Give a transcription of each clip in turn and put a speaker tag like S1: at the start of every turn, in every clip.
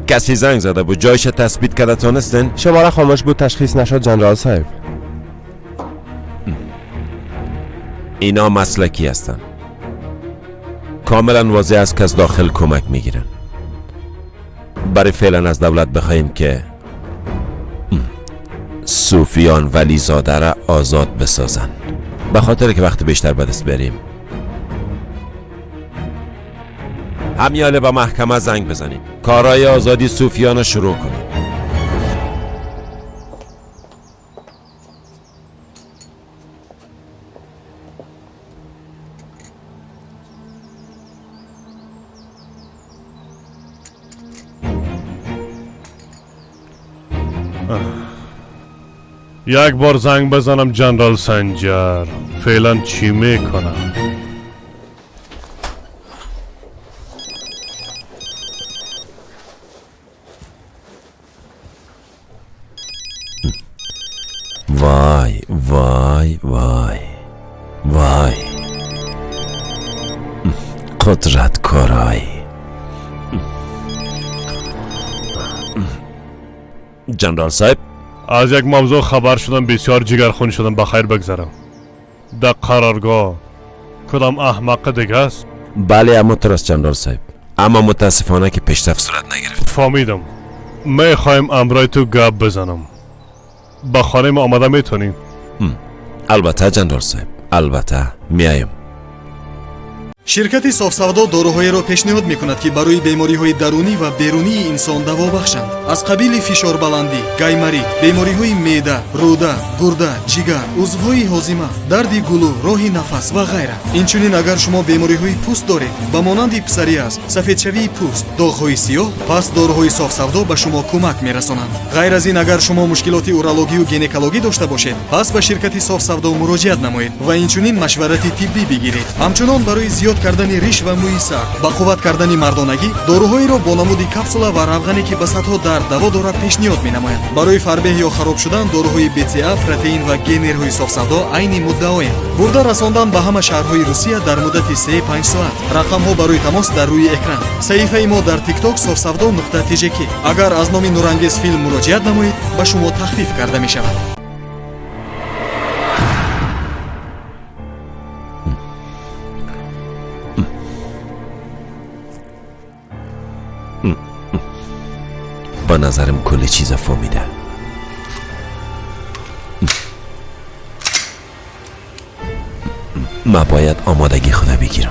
S1: کسی زنگ زده بود، جایش تثبیت کرده تونستن؟
S2: شماره خاموش بود، تشخیص نشد جنرال صاحب.
S1: اینا مسلکی هستن، کاملا واضح است که از داخل کمک میگیرن. برای فعلا از دولت بخواهیم که سوفیان ولی زاده را آزاد بسازن، به خاطر که وقت بیشتر به دست بریم. همیاله به محکمه زنگ بزنیم، کارای آزادی سوفیان را شروع کنیم.
S3: یک بار زنگ بزنم جنرال سنجر، فعلا چی میکنم؟
S1: وای وای وای وای، قدرت کارای. جنرال صاحب،
S3: از یک موضوع خبر شدم، بسیار جگرخون شدم. بخیر بگذرم. در قرارگاه کدام احمق دیگه است؟
S1: بله اما ترست جنرال صاحب، اما متاسفانه که پیشرفت صورت نگرفت.
S3: فهمیدم. میخوایم امرای تو گپ بزنم. به خانه ما آمده میتونیم؟
S1: البته جنرال صاحب، البته میایم.
S4: شرکت صافسودا داروهایی را پیشنهاد میکند که برای بیماری‌های درونی و بیرونی انسان دوا بخشند، از قبیل فشار بلندی، گایماریت، بیماری‌های معده، روده، گرده، جگر، عضوهای هاضمه، درد گلو، راه نفس و غیره. اینچنین اگر شما بیماری‌های پوست دارید به مانند پسوریاز، سفیدشوی پوست، داغ‌های سیاه، پس داروهای صافسودا به شما کمک میرسانند. غیر از این اگر شما مشکلات اورولوژی و گینکولوژی داشته باشید، پس به شرکت صافسودا مراجعت نمایید و اینچنین مشورت طبی بگیرید. همچنان برای زیاد کردن ریش و موی سر، با قوت کردن مردانگی، داروهایی را با نمود کپسولا و روغنی که به صدها درد دوا دارد پیشنهاد می‌نماید. برای فربه یا خراب شدن داروهای BCA، پروتئین و گینرهای صافسودا عین مدعایند. برده رساندن به همه شهرهای روسیه در مدت 3-5 ساعت. رقم ها برای تماس در روی اکران. صفحه ما در تیک تاک صافسودا.tjk. اگر از نام نورانگیز فیلم مراجعت نمایید به شما تخفیف کرده می شود.
S1: با نظرم کل چیز فهمیده. ما باید آمادگی خدا بگیرم.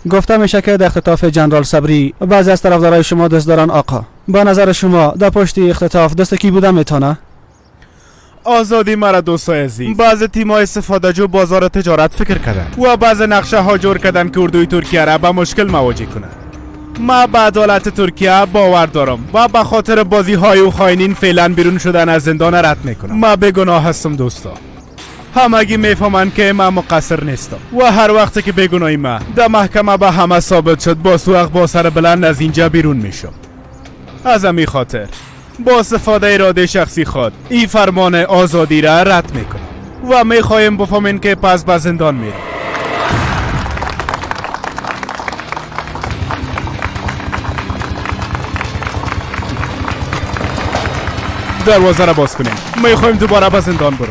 S5: گفته میشه که در اختطاف جنرال صبری بعضی از طرفدارای شما دست دارن آقا. با نظر شما در پشت اختطاف دست کی بوده میتونه؟
S6: آزادی مرا دوستای عزیز، بعض تیم‌های استفاده جو بازار تجارت فکر کردن و بعض نقشه ها جور کردن که اردوی ترکیه را به مشکل مواجه کنند. ما به عدالت ترکیه باور دارم و به خاطر بازی های و خاینین فعلا بیرون شدن از زندان رد میکنم. ما بیگناه هستم دوستا، همگی میفهمند که من مقصر نیستم و هر وقت که بیگناهی ما در محکمه به همه ثابت شد، با سوق با سر بلند از اینجا بیرون میشم. از همین خاطر با استفاده اراده شخصی خود این فرمان آزادی را رد میکنم و میخوایم بفهمین که پس به زندان میرم. دروازه را باز کنیم، میخوایم دوباره به زندان برم.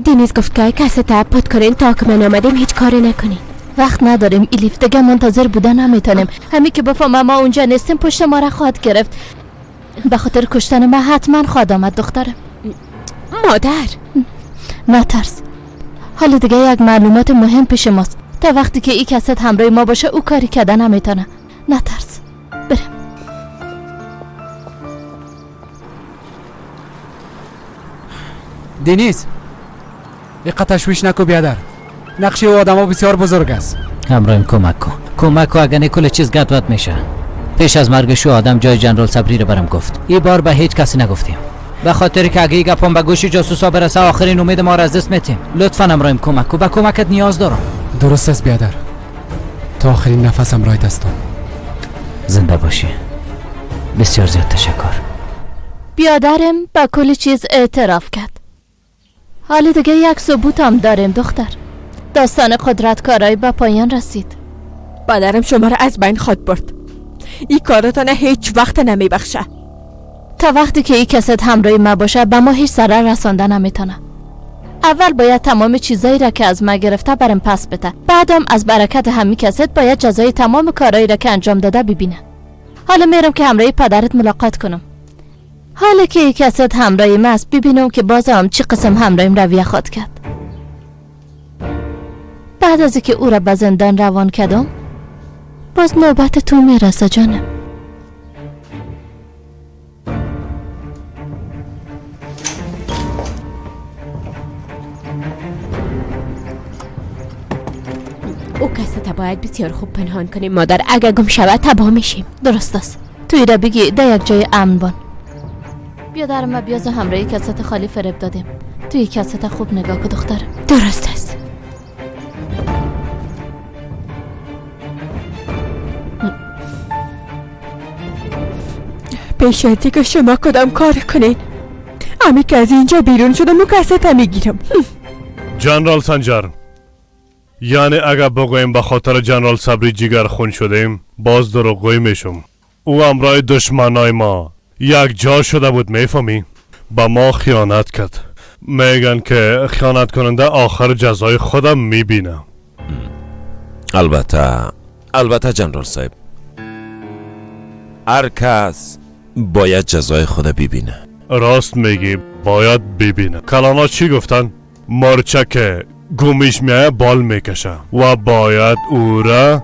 S7: دنیز گفت که کسی تعبد کنین تا که من آمدیم هیچ کاری نکنین.
S8: وقت نداریم ایلیف، دیگه منتظر بودن نمیتونیم. همین که بفهمه ما اونجا نیستیم پشت ما را خواهد گرفت. به خاطر کشتن ما حتما خواهد آمد دخترم.
S7: مادر
S8: نترس، حالا دیگه یک معلومات مهم پیش ماست. تا وقتی که این کست همراه ما باشه او کاری کردن نمیتونه. نترس، برم.
S5: دنیز ایقا تشویش نکو بیادر، نقشه او آدم ها بسیار بزرگ است.
S9: همراهیم کمک کن، کمک کن، اگر نه کل چیز گدود میشه. پیش از مرگش او آدم جای جنرال صبری رو برم گفت. این بار به هیچ کسی نگفتیم، به خاطر که اگه این گپم به گوش جاسوسا برسه آخرین امید ما را از دست میتیم. لطفا همراهیم کمک کن، به کمکت نیاز دارم.
S10: درست است بیادر، تا آخرین نفسم رایت هستم.
S9: زنده باشی. بسیار زیاد تشکر.
S8: بیادرم با کل چیز اعتراف کرد. حالا دیگه یک ثبوت هم داریم دختر. داستان قدرت کارایی به پایان رسید.
S11: پدرم شما را از بین خود برد. این کارتان هیچ وقت نمیبخشه.
S8: تا وقتی که این کست همراه ما باشه به ما هیچ ضرر رسانده نمیتونه. اول باید تمام چیزایی را که از ما گرفته برم پس بده. بعدم از برکت همی کست باید جزای تمام کارایی را که انجام داده ببینه. حالا میرم که همراه پدرت ملاقات کنم. حالا که این کست همراه ما است ببینم که باز هم چی قسم همراهیم رویه خواد کرد. بعد از اینکه او را به زندان روان کردم باز نوبت تو میرسه جانم.
S7: او کست باید بسیار خوب پنهان کنیم مادر، اگه گم شود تباه میشیم.
S8: درست است. توی را بگی در یک جای امن بان. بیا در ما بیاز همراهی کست خالی فریب دادیم. توی کست خوب نگاه کن دخترم.
S7: درست است.
S11: پیش از که شما کدام کار کنین، امی که از اینجا بیرون شدم و کست میگیرم.
S3: جنرال سنجر، یعنی اگر بگوییم به خاطر جنرال صبری جگر خون شدیم باز دروغگویی میشم. او همراه دشمنای ما یک جا شده بود، میفهمی؟ به ما خیانت کرد. میگن که خیانت کننده آخر جزای خودم میبینه.
S1: البته جنرال صاحب، هر کس باید جزای خود ببینه.
S3: راست میگی، باید ببینه. کلانا چی گفتن؟ مارچه که گومیش میایه بال میکشه و باید او را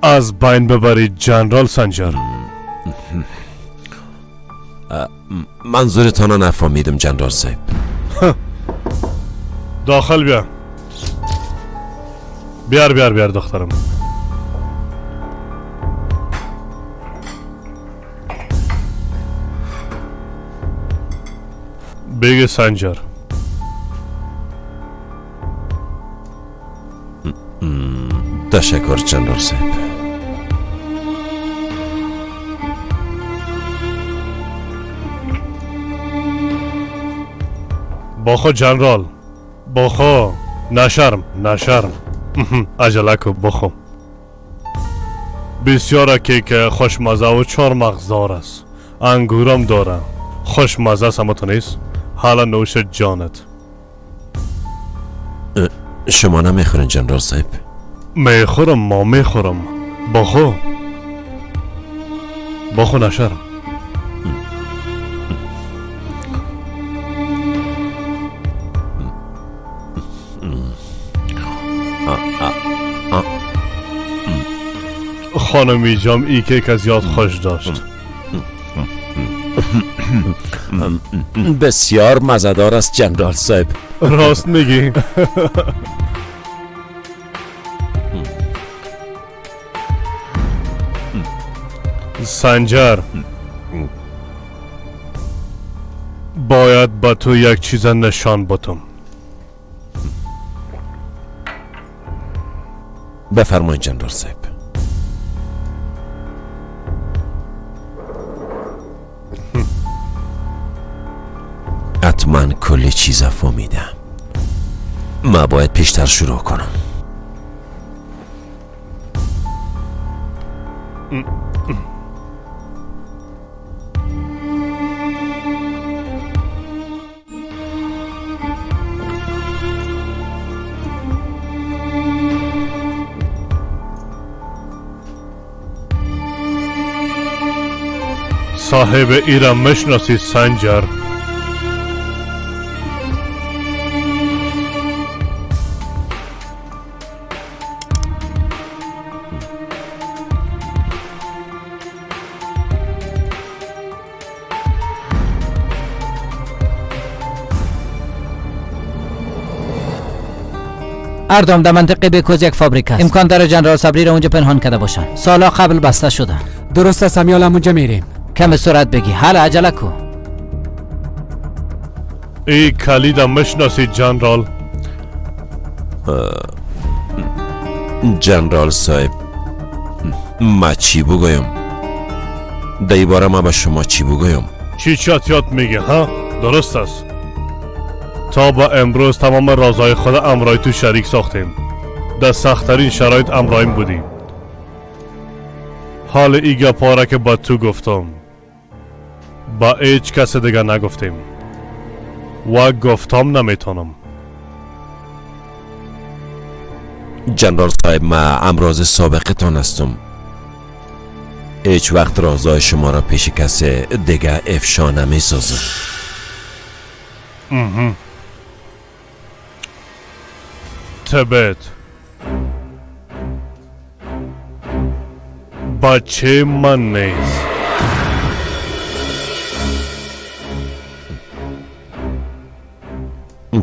S3: از بین ببری جنرال سنجر.
S1: منظورتان را نفهمیدم جنرال صاحب.
S3: داخل بیا. بیار بیار بیار دخترم. بگی سنجر.
S1: تشکر جنرال صاحب.
S3: بخو جنرال، بخو. نشرم نشرم. عجله کو بخو. بسیار کیک خوشمزه و چهار مغزدار است. انگورم داره. خوشمزه است اما تو نیست. حالا نوش جانت.
S1: شما نمیخورین جنرال صاحب؟
S3: میخورم، ما میخورم. بخو بخو نشرم. خانمی جام ای کیک از یاد خوش داشت.
S1: بسیار مزدار است جنرال صاحب.
S3: راست میگی. سنجر، باید با تو یک چیز نشان بدم.
S1: بفرمایید جنرال صاحب. حتما کلی چیز فهمیدم. ما باید پیشتر شروع کنم. صاحب ایران مشناسی سنجر؟
S9: اردم در منطقه بکوز یک فابریک است. امکان داره جنرال صبری را اونجا پنهان کرده باشن. سالا قبل بسته شده.
S10: درست است، امیال اونجا میریم.
S9: کم سرعت بگی، حالا عجله کو.
S3: ای کلید مشناسی جنرال؟
S1: جنرال صاحب، ما چی بگویم؟ در این باره ما به شما چی بگویم؟
S3: چی چاتیات میگه ها؟ درست است. تا با امروز تمام رازهای خود امرای تو شریک ساختیم. در سختترین شرایط امرایم بودیم. حال ای گپا که با تو گفتم با هیچ کس دیگه نگفتیم و گفتم نمیتونم.
S1: جنرال صاحب، ما امراض سابقه تان هستم. هیچ وقت رازهای شما را پیش کس دیگه افشا نمی سازم.
S3: تبت بچه من نیست.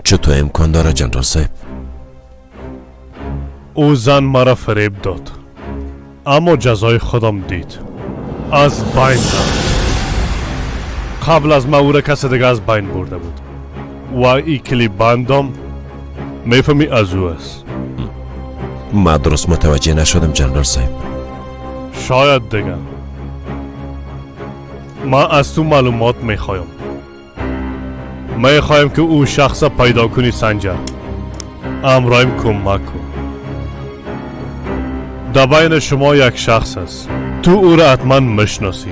S1: چطور امکان داره جنرال صاحب؟
S3: او زن مرا فریب داد، اما جزای خودم دید. از بین رفت. قبل از ما او را کس دیگه از بین برده بود و ای کلی بندم میفهمی از او است.
S1: ما درست متوجه نشدم جنرال صاحب.
S3: شاید دیگه. ما از تو معلومات میخوایم. میخوایم که او شخص پیدا کنی سنجر. امرایم کمک کن. در بین شما یک شخص است، تو او را حتما مشناسی.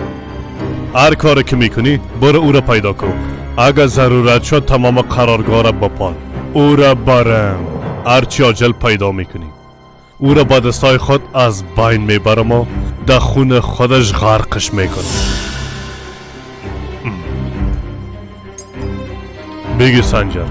S3: هر کاری که میکنی برو او را پیدا کن. اگر ضرورت شد تمام قرارگاه را بپال. او را برم هرچی عاجل پیدا میکنی. او را با دستای خود از بین میبرم و در خون خودش غرقش میکنم. بگی سنجر.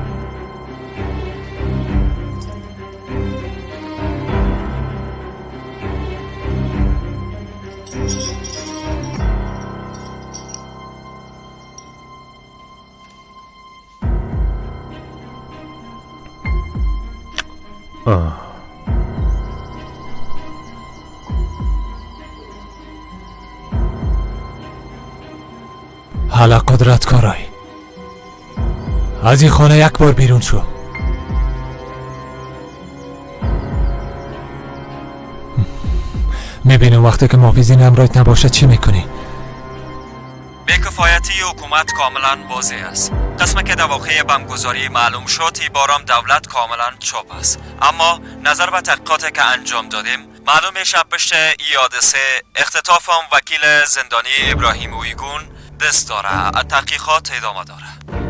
S10: حالا قدرت کارای، از این خانه یک بار بیرون شو. میبینم وقتی که محافظین همراهت نباشه چی میکنی؟
S12: بیکفایتی حکومت کاملا واضح است. قسم که در واقع بمبگذاری معلوم شد، بارام دولت کاملا چاپ است. اما نظر به تحقیقاتی که انجام دادیم معلوم میشه پشت ای حادثه اختطاف هم وکیل زندانی ابراهیم اویگون دست داره. تحقیقات ادامه داره.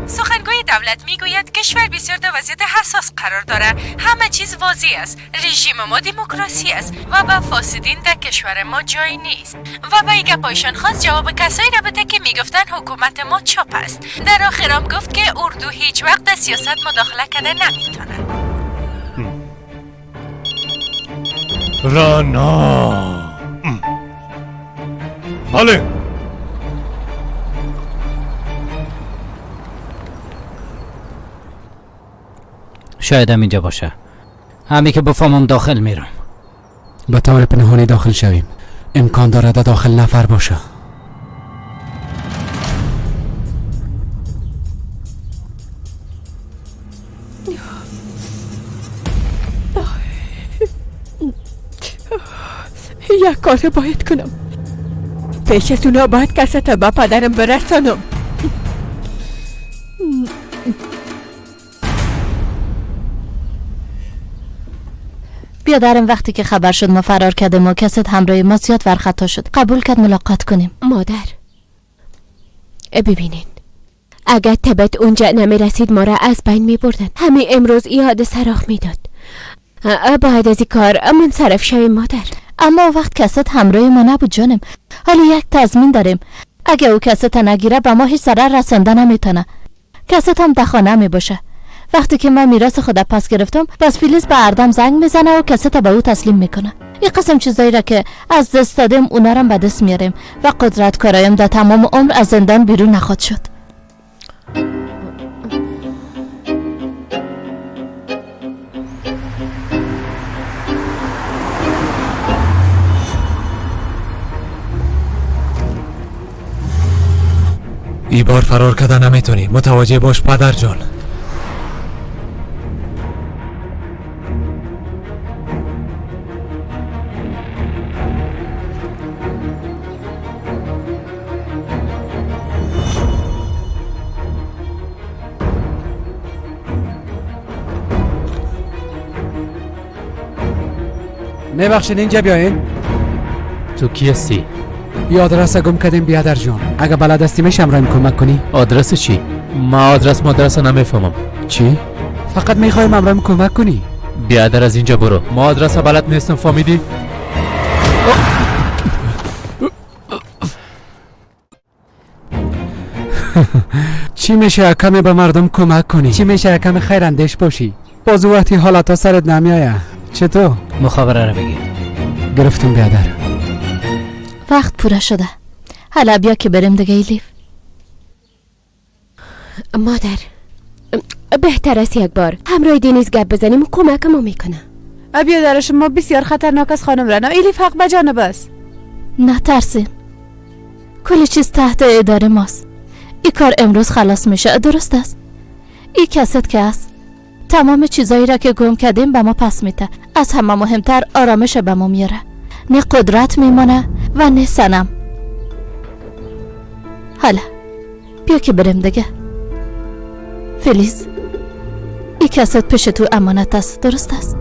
S13: سخنگوی دولت میگوید کشور بسیار در وضعیت حساس قرار داره. همه چیز واضح است. رژیم ما دموکراسی است و به فاسدین در کشور ما جای نیست. و به این گپایشان خواست جواب کسایی را بده که میگفتن حکومت ما چاپ است. در آخرام گفت که اردو هیچ وقت در سیاست مداخله کرده نمیتونه.
S3: رانا بله.
S9: شاید هم اینجا باشه. همی که بفهمم داخل میرم.
S10: به طور پنهانی داخل شویم. امکان داره در داخل نفر باشه.
S11: یک کار باید کنم. پیش از اونا باید کست به پدرم برسانم.
S8: بیادرم وقتی که خبر شد ما فرار کردیم و کست همراه ما زیاد ورخطا شد. قبول کرد ملاقات کنیم.
S7: مادر ببینین، اگر تبت اونجا نمی رسید ما را از بین می بردن. همین امروز ای حادثه رخ می داد. باید از این کار منصرف شویم مادر.
S8: اما وقت کست همراه ما نبود جانم. حالا یک تضمین داریم. اگه او کست نگیره به ما هیچ ضرر رسانده نمیتونه. کست هم در خانه می باشه. وقتی که من میراث خود پس گرفتم، پس فیلیز به اردم زنگ میزنه و کست به او تسلیم میکنه. این قسم چیزایی را که از دست دادیم اونا را به دست میاریم و قدرت کارایم در تمام عمر از زندان بیرون نخواد شد.
S10: ای بار فرار کردن نمیتونی. متوجه باش پدر جان.
S5: میبخشین اینجا بیاین.
S10: تو کی هستی؟
S5: یه آدرس گم کردیم بیادر جان، اگه بلد هستی میشم رایم کمک کنی؟
S10: آدرس چی؟ ما آدرس مدرسه نمیفهمم. چی؟
S5: فقط میخوایم امرایم کمک کنی.
S10: بیادر از اینجا برو، ما آدرس بلد نیستم، فهمیدی؟
S5: چی میشه کمی به مردم کمک کنی؟ چی میشه کمی خیر اندیش باشی؟ باز وقتی حالتا سرت نمیایه. چطور؟
S9: مخابره رو بگیر.
S5: گرفتم بیادر.
S8: وقت پوره شده، حالا بیا که بریم دیگه. ایلیف
S7: مادر بهتر است یک بار همراه دینیز گپ بزنیم و کمک ما میکنه.
S11: بیادر شما بسیار خطرناک است خانم رنا. ایلیف حق به جانب است.
S8: نترسین، کل چیز تحت اداره ماست. این کار امروز خلاص میشه، درست است؟ این کست که است تمام چیزایی را که گم کردیم به ما پس میده. از همه مهمتر آرامش به ما میاره. نه قدرت میمانه و نه سنم. حالا بیا که بریم دیگه. فلیز این کست پیش تو امانت است، درست است؟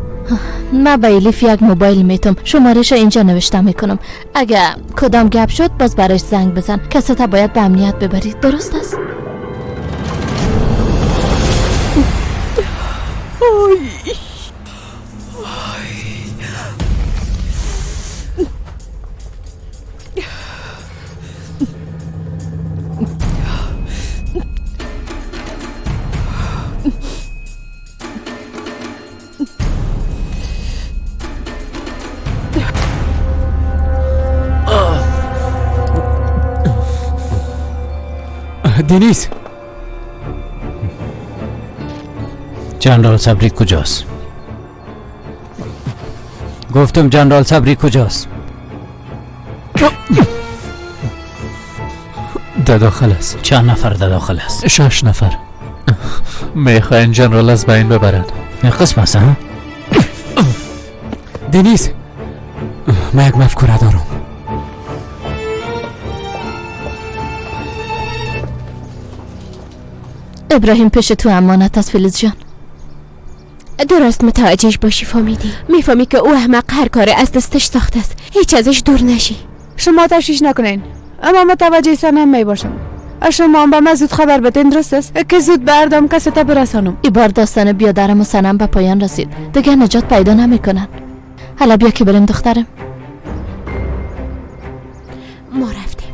S8: من به ایلیف یک موبایل میتم، شمارش اینجا نوشته میکنم. اگه کدام گپ شد باز براش زنگ بزن. کست باید به امنیت ببرید، درست است؟
S5: دنیز،
S9: جنرال صبری کجاست؟ گفتم جنرال صبری کجاست؟
S10: در داخل است.
S9: چند نفر در داخل است؟
S10: 6 نفر. میخواین جنرال از بین ببرند.
S9: قسم است ها؟
S5: دنیز، من یک مفکوره دارم.
S8: ابراهیم پیش تو امانت است فلیز جان.
S7: درست متوجهش باشی فهمیدی. میفهمی که او احمق هر کار از دستش ساخته است، هیچ ازش دور نشی.
S11: شما تشویش نکنین، اما متوجه سنم می باشم. شما هم به من زود خبر بدین، درست است؟ که زود به اردام کسی تا برسانم.
S8: ای بار داستان بیادرم و سنم به پایان رسید، دیگه نجات پیدا نمیکنن. حالا بیا که بریم دخترم.
S7: ما رفتیم.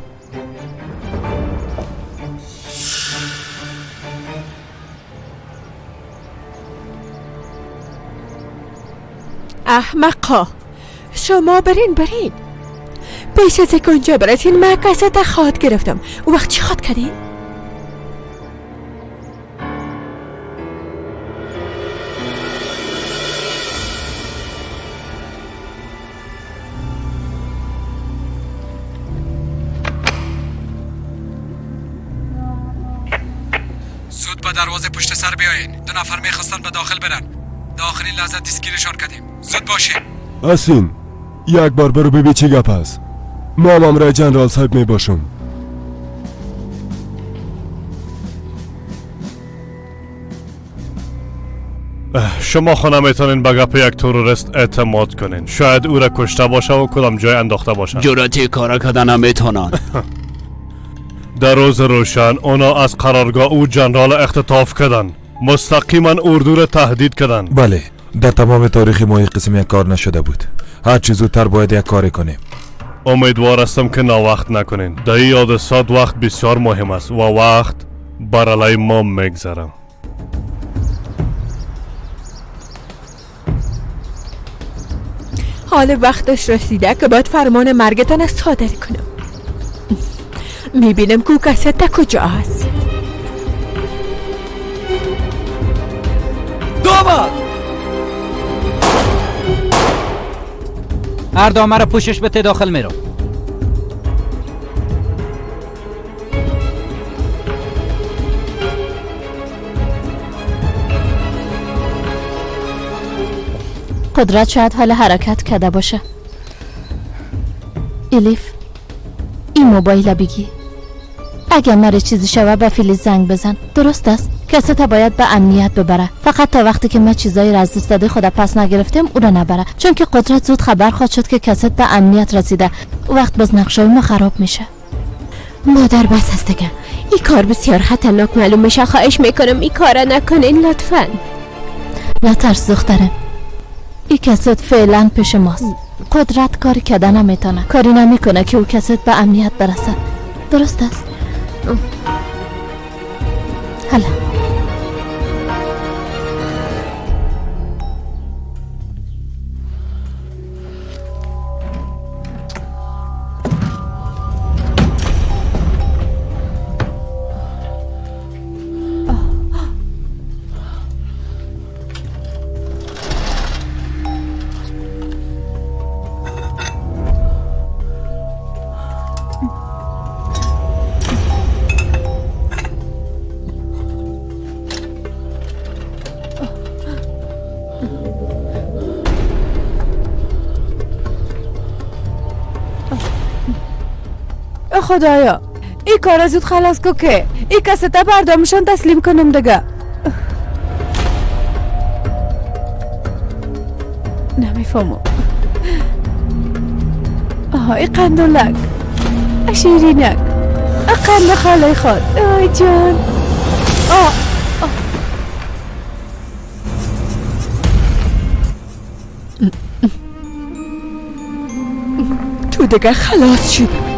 S11: احمقا شما برین برین. پیش از اینکه اونجا برسین من کست خواد گرفتم. او وقت چی خواد کردین؟
S5: زود به دروازه پشت سر بیاین. 2 نفر میخواستن به داخل برن. در آخرین لحظه دستگیرشان کردیم. زود باشین.
S2: اسین یک بار برو ببین چی گپ است. ما هم امرای جنرال صاحب می باشم.
S3: شما خانه میتونین به گپ یک تروریست اعتماد کنین. شاید او را کشته باشه و کدام جای انداخته باشه.
S14: جرأت کارا کردن نمیتونن.
S3: در روز روشن اونا از قرارگاه او جنرال اختطاف کردن. مستقیما اردو را تهدید کردن.
S15: بله، در تمام تاریخ ما یک قسم یک کار نشده بود. هر چه زودتر باید یک کاری کنیم.
S3: امیدوار هستم که ناوقت نکنین. در این حادثات وقت بسیار مهم است و وقت بر علیه ما میگذره.
S11: حال وقتش رسیده که باید فرمان مرگتان از صادر کنم. میبینم که کست کجا است.
S14: دوبار
S9: هر دامه را پوشش بده داخل میرم.
S8: قدرت شاید حال حرکت کرده باشه. الیف این موبایل بگی. اگر مره چیزی شوه به فیلیز زنگ بزن، درست است؟ کسی تا باید به امنیت ببره. فقط تا وقتی که ما چیزایی را از دست داده خدا پس نگرفتیم او را نبره، چون که قدرت زود خبر خواهد شد که کست به امنیت رسیده. او وقت باز نقشای ما خراب میشه.
S7: مادر بس است دیگه، این کار بسیار خطرناک معلوم میشه. خواهش میکنم این کار نکنین لطفا.
S8: نترس دخترم، این کست فعلا پیش ماست. قدرت کاری کده نمیتونه، کاری نمیکنه که او کست به امنیت برسه. درست است؟ حالا
S11: خدایا این کار زود خلاص کو که این کسته بردامشان تسلیم کنم دیگه. نمیفهمم. آها این قندولک، شیرینک، قند خاله خود. آی جان. آه
S13: تو دیگه خلاص شد.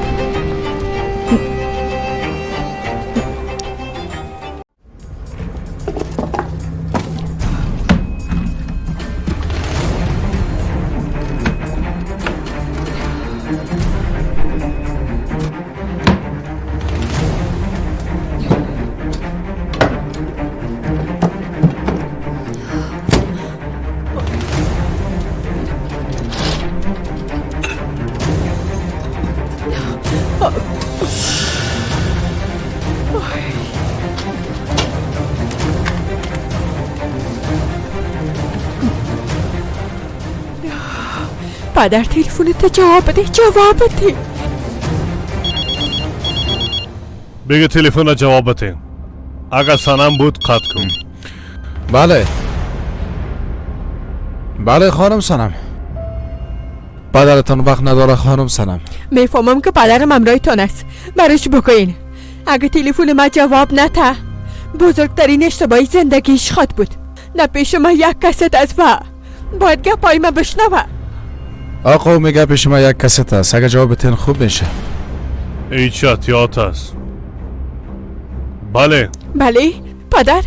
S13: پدر تلفنت جواب بده، جواب بده.
S3: بگه تلفن جواب بده. اگر سنم بود قطع کن.
S15: بله بله خانم سنم، پدرتان وقت نداره خانم سنم.
S13: میفهمم که پدرم امرایتان است، برش بگوین اگه تلفن ما جواب نده بزرگترین اشتباهی زندگیش خواد بود. نه پیش ما یک کست از و باید گپای ما بشنوه.
S15: آقا میگه پیش ما یک کست است، اگه جواب خوب میشه.
S3: هیچ احتیاط است. بله
S13: بله پدر،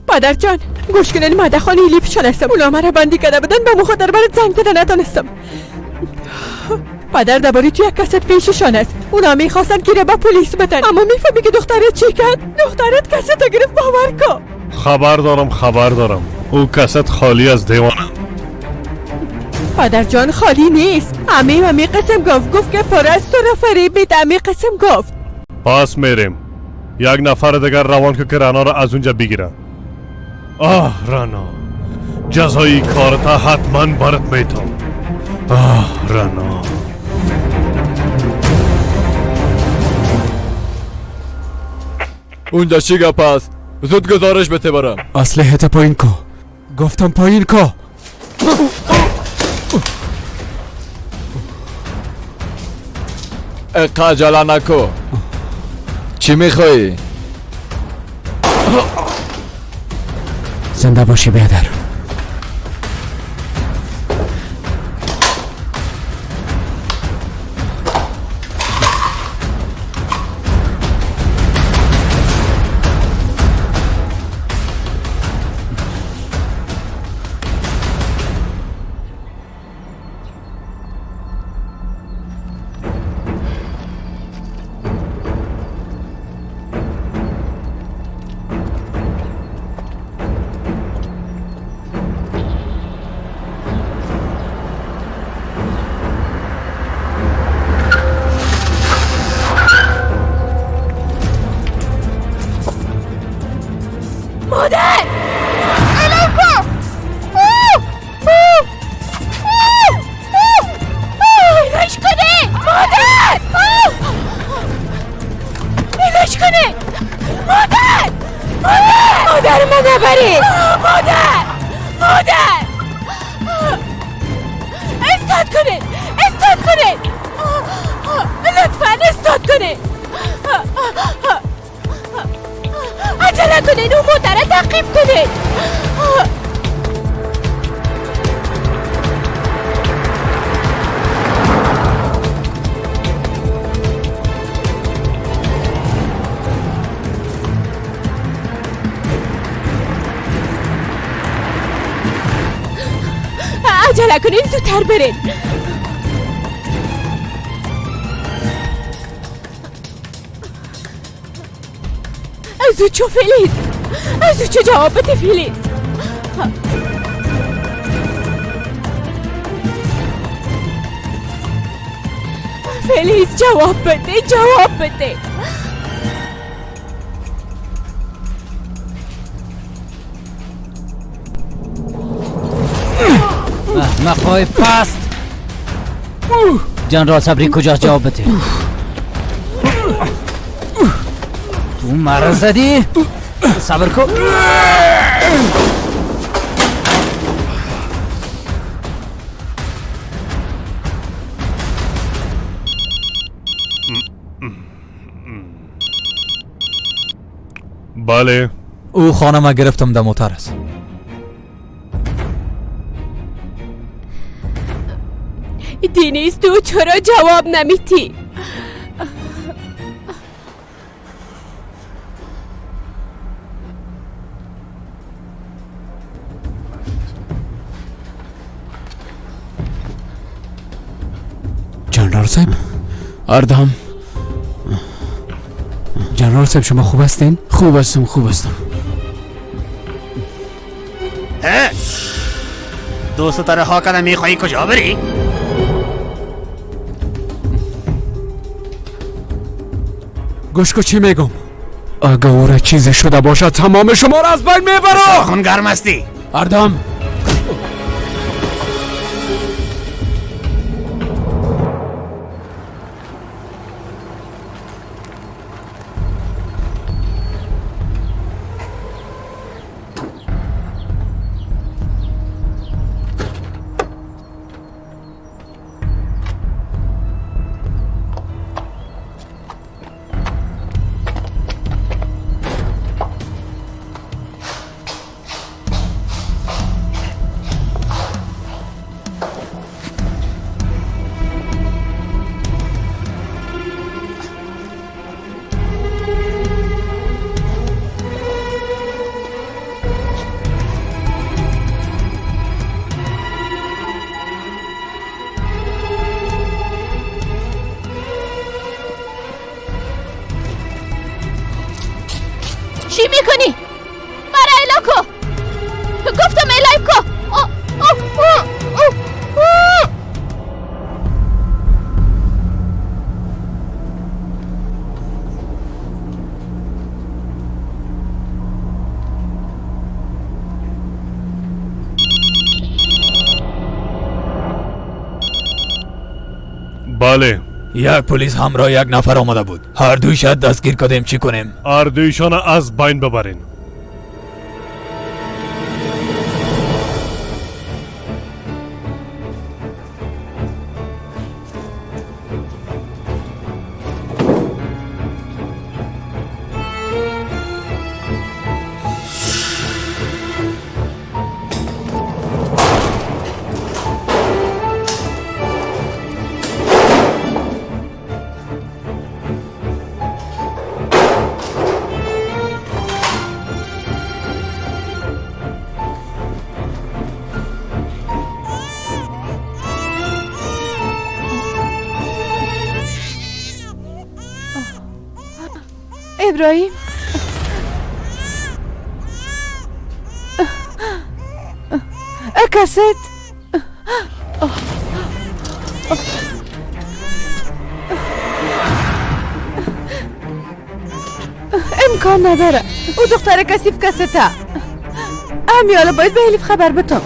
S13: پدر جان گوش کنین، ما در خانه لیپشان هستم. اونا مرا بندی کرده بودن، به مخاطر برات زنگ زده نتانستم. پدر درباره تو یک کست پیششان است. اونا میخواستن که را به پلیس بدن، اما میفهمی که دخترت چی کرد؟ دخترت کست گرفت، باور کن.
S3: خبر دارم، خبر دارم. او کست خالی از دیوانه.
S13: پدر جان خالی نیست. عمی قسم گفت که پر از تو را فریب میده. عمی قسم گفت.
S3: پس میریم یک نفر دیگر روان که رنا را از اونجا بگیره. آه رنا، جزایی کارتا حتما برات میتم. آه رنا.
S2: اونجا چی گپ است؟ زود گزارش بده برام.
S10: اسلحه پایین کو. گفتم پایین کو.
S2: عجله نکو. چی میخوایی؟
S9: زنده باشی بیادر.
S7: کنین، عجله کنین، اون موتر تعقیب کنین. عجله کنین، زودتر برین. زود چو فیلیز، زود چو جواب بده فیلیز. فیلیز جواب بده، جواب بده.
S9: احمقای پست. جنرال صبری کجاست؟ جواب بده. تو مرا زدی؟ صبر کن.
S3: بله.
S10: او خانم گرفتم در موتر است.
S7: دینیز تو چرا جواب نمیتی؟
S16: جنرال صاحب، اردام. جنرال صاحب شما خوب هستین؟ خوب هستم، خوب هستم.
S14: دوست رها کردم، میخوایی کجا بری؟
S16: گوش کو چی میگم. اگه اورا چیزی شده باشه تمام شما را از بین میبرم.
S14: خون گرم هستی
S16: اردام.
S8: چی میکنی؟ مرا اعلام کو. گفتم اعلام کو.
S3: بله.
S10: یک پلیس همراه یک نفر آمده بود. هر دویش دستگیر کردیم. چی کنیم؟
S3: هر دویشان از بین ببرین.
S11: ابراهیم، کست. امکان نداره. او دختر کثیف کسته. امیالا باید به الیف خبر بتم.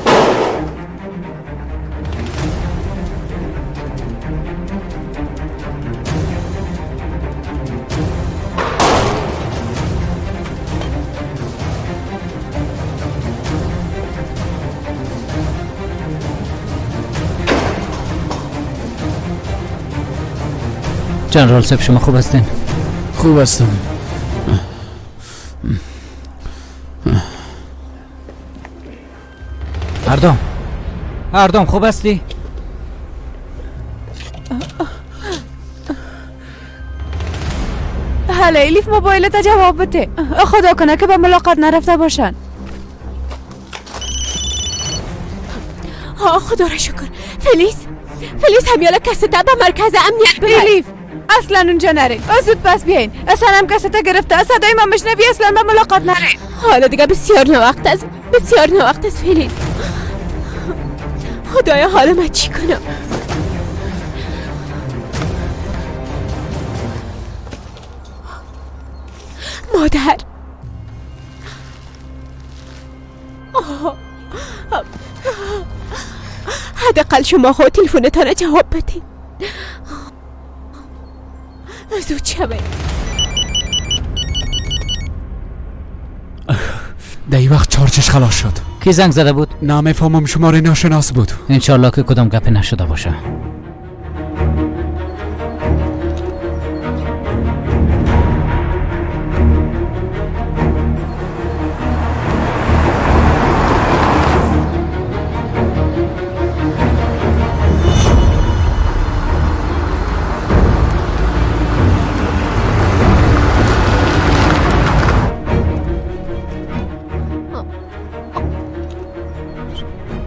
S9: جنرال صاحب شما خوب هستین؟
S16: خوب هستم.
S9: اردام، اردام خوب هستی؟
S11: هلا الیف موبایلت جواب بده. خدا کنه که به ملاقات نرفته باشن.
S7: آه خدا را شکر. فلیس، فلیس همیالا کسته به مرکز امنیت ببر.
S11: الیف اصلا اونجا نرین، زود پس بیاین. اصلا هم کسته گرفته، صدای ما مشنوی، اصلا به ملاقات نرین.
S7: حالا دیگه بسیار نوقت است، بسیار نوقت است فلیس. خدایا حالا من چی کنم؟ مادر، حداقل شما خود تلفنتان جواب بدین. زود شوید.
S16: در این وقت چارجش خلاص شد.
S9: کی زنگ زده بود؟
S16: نمیفهمم، شماره ناشناس بود.
S9: انشالله که کدام گپی نشده باشه.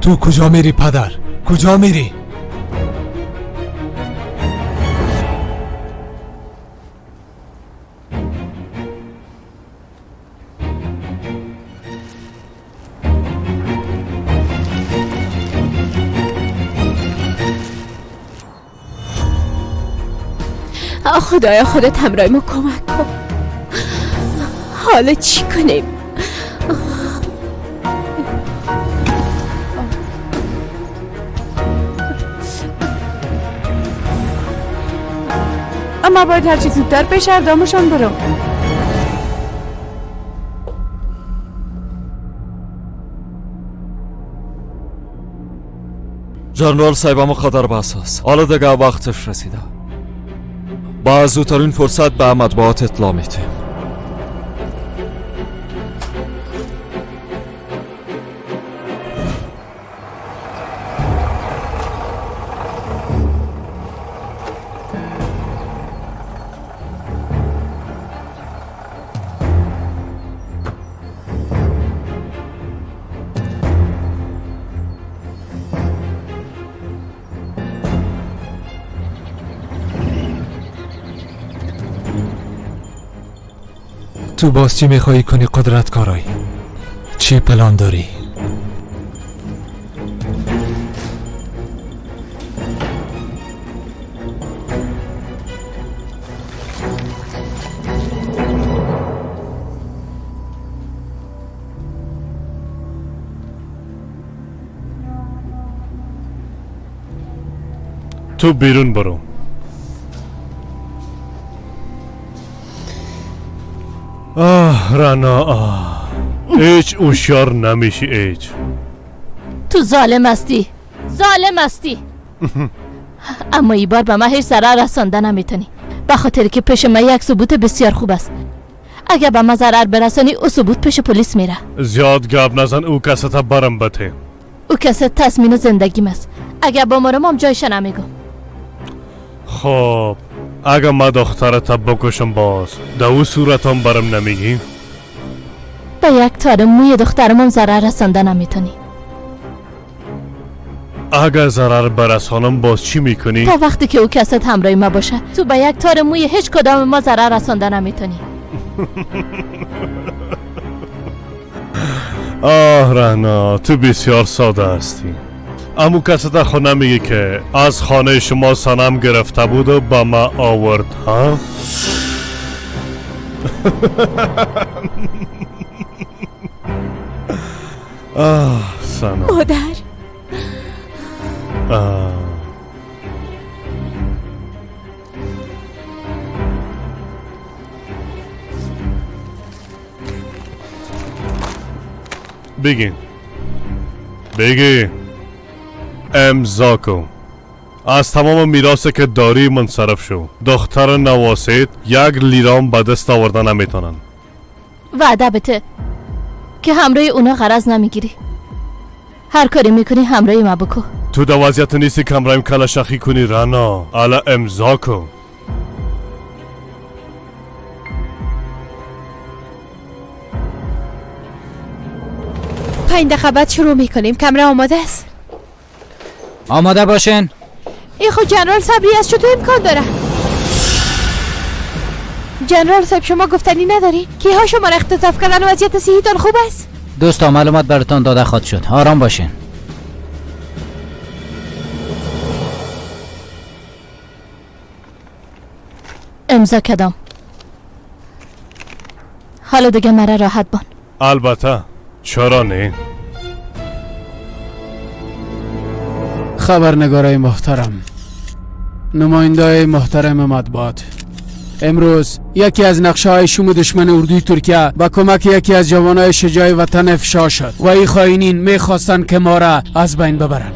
S10: تو کجا میری پدر؟ کجا میری؟
S7: خدایا خودت همراه ما کمک کن. حالا چی کنیم؟
S11: اما باید هرچی زودتر پیش اردامشان برم.
S12: جنرال صاحب اما خطر بس است. حالا دیگه وقتش رسیده. با زودترین فرصت به مطبوعات اطلاع میدیم.
S10: تو باز چی میخوایی کنی قدرت کارای؟ چی پلان داری؟
S3: تو بیرون برو. آه رنا، آه هیچ اوشیار نمیشی. هیچ.
S8: تو ظالم هستی، ظالم هستی. اما ای بار به من هیچ ضرر رسانده نمیتونی، به خاطر که پیش من یک ثبوت بسیار خوب است. اگر به من ضرر برسانی او ثبوت پیش پلیس میره.
S3: زیاد گپ نزن، او کستا برم بته.
S8: او کس تصمیم زندگیم است. اگر بمرم هم جایش نمیگم.
S3: خب اگه ما دخترت بکشم باز در او صورتم برم نمیگی؟
S8: به یک تار موی دخترم هم ضرر رسانده نمیتونی.
S3: اگه ضرر برسانم باز چی میکنی؟
S8: تا وقتی که او کست همراه ما باشه تو به یک تار موی هیچ کدام ما ضرر رسانده نمیتونی.
S3: آه رهنا، تو بسیار ساده هستی. امو کسی خونه میگه که از خانه شما سنم گرفته بود و به ما آورد، ها؟ آه سنم.
S7: مادر.
S3: آه. بگین بگی امضا کن. از تمام میراث که داری منصرف شو. دختر نواسید یک لیرام به دست آورده نمیتونن.
S8: وعده بده که همراه اونا غرض نمیگیری. هر کاری میکنی همراه ما بکو.
S3: تو در وضعیت نیستی که همراهیم کله شخی کنی رنا. الا امضا کن.
S7: پنج دقیقه بعد شروع میکنیم. کمره آماده است؟
S9: آماده باشین.
S7: ای خود جنرال صبری از چطور امکان داره؟ جنرال صاحب شما گفتنی نداری؟ کیها شما را اختطاف کردن و وضعیت صحیتان خوب است؟
S9: دوستا معلومات براتان داده خواهد شد. آرام باشین.
S8: امضا کردم. حالا دیگه مرا راحت بان.
S3: البته چرا نه؟
S16: خبرنگارای محترم، نماینده محترم مطبوعات، امروز یکی از نقشه های شوم دشمن اردوی ترکیه با کمک یکی از جوانای شجاع وطن افشا شد و این خائنین میخواستند که ما را از بین ببرند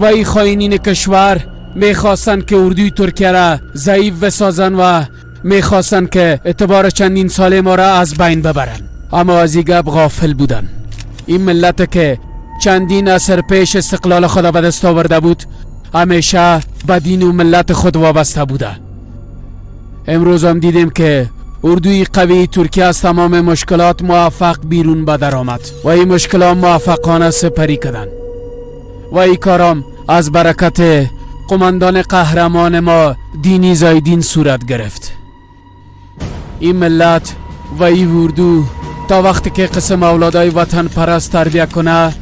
S16: و این خائنین کشور میخواستند که اردوی ترکیه را ضعیف بسازند و میخواستند که اعتبار چندین ساله ما را از بین ببرند، اما از این گپ غافل بودند. این ملت که چندین عصر پیش استقلال خود به دست آورده بود همیشه به دین و ملت خود وابسته بوده. امروز هم دیدیم که اردوی قوی ترکیه از تمام مشکلات موفق بیرون به در آمد و این مشکلات موفقانه سپری کردند و این کارام از برکت قماندان قهرمان ما دینی زایدین صورت گرفت. این ملت و این اردو تا وقتی که قسم اولادای وطن پرست تربیه کنه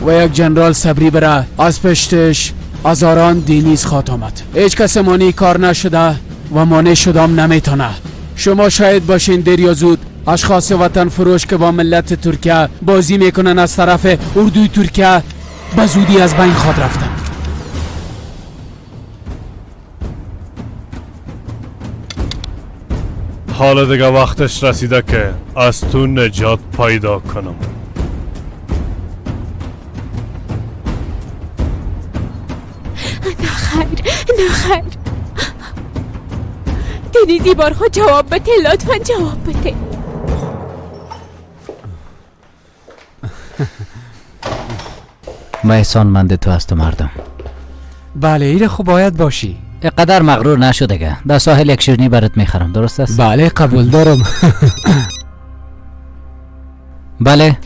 S16: و یک جنرال صبری بره از پشتش هزاران دینیز خواهد آمد. هیچ کس مانع کار نشده و مانع شدام نمیتونه. شما شاید باشین دیر یا زود اشخاص وطن فروش که با ملت ترکیه بازی میکنن از طرف اردوی ترکیه به زودی از بین خواهد رفتن.
S3: حالا دیگه وقتش رسیده که از تو نجات پیدا کنم.
S7: نه خیر، نه خیر. دنیزی بار خود جواب بده، لطفا جواب بده.
S9: من احسانمند تو هستم مردم.
S10: بله ایره خوب باید باشی.
S9: قدر مغرور نشو دیگه. در ساحل یک شیرینی برات میخرم، درست است؟
S16: بله قبول دارم.
S9: بله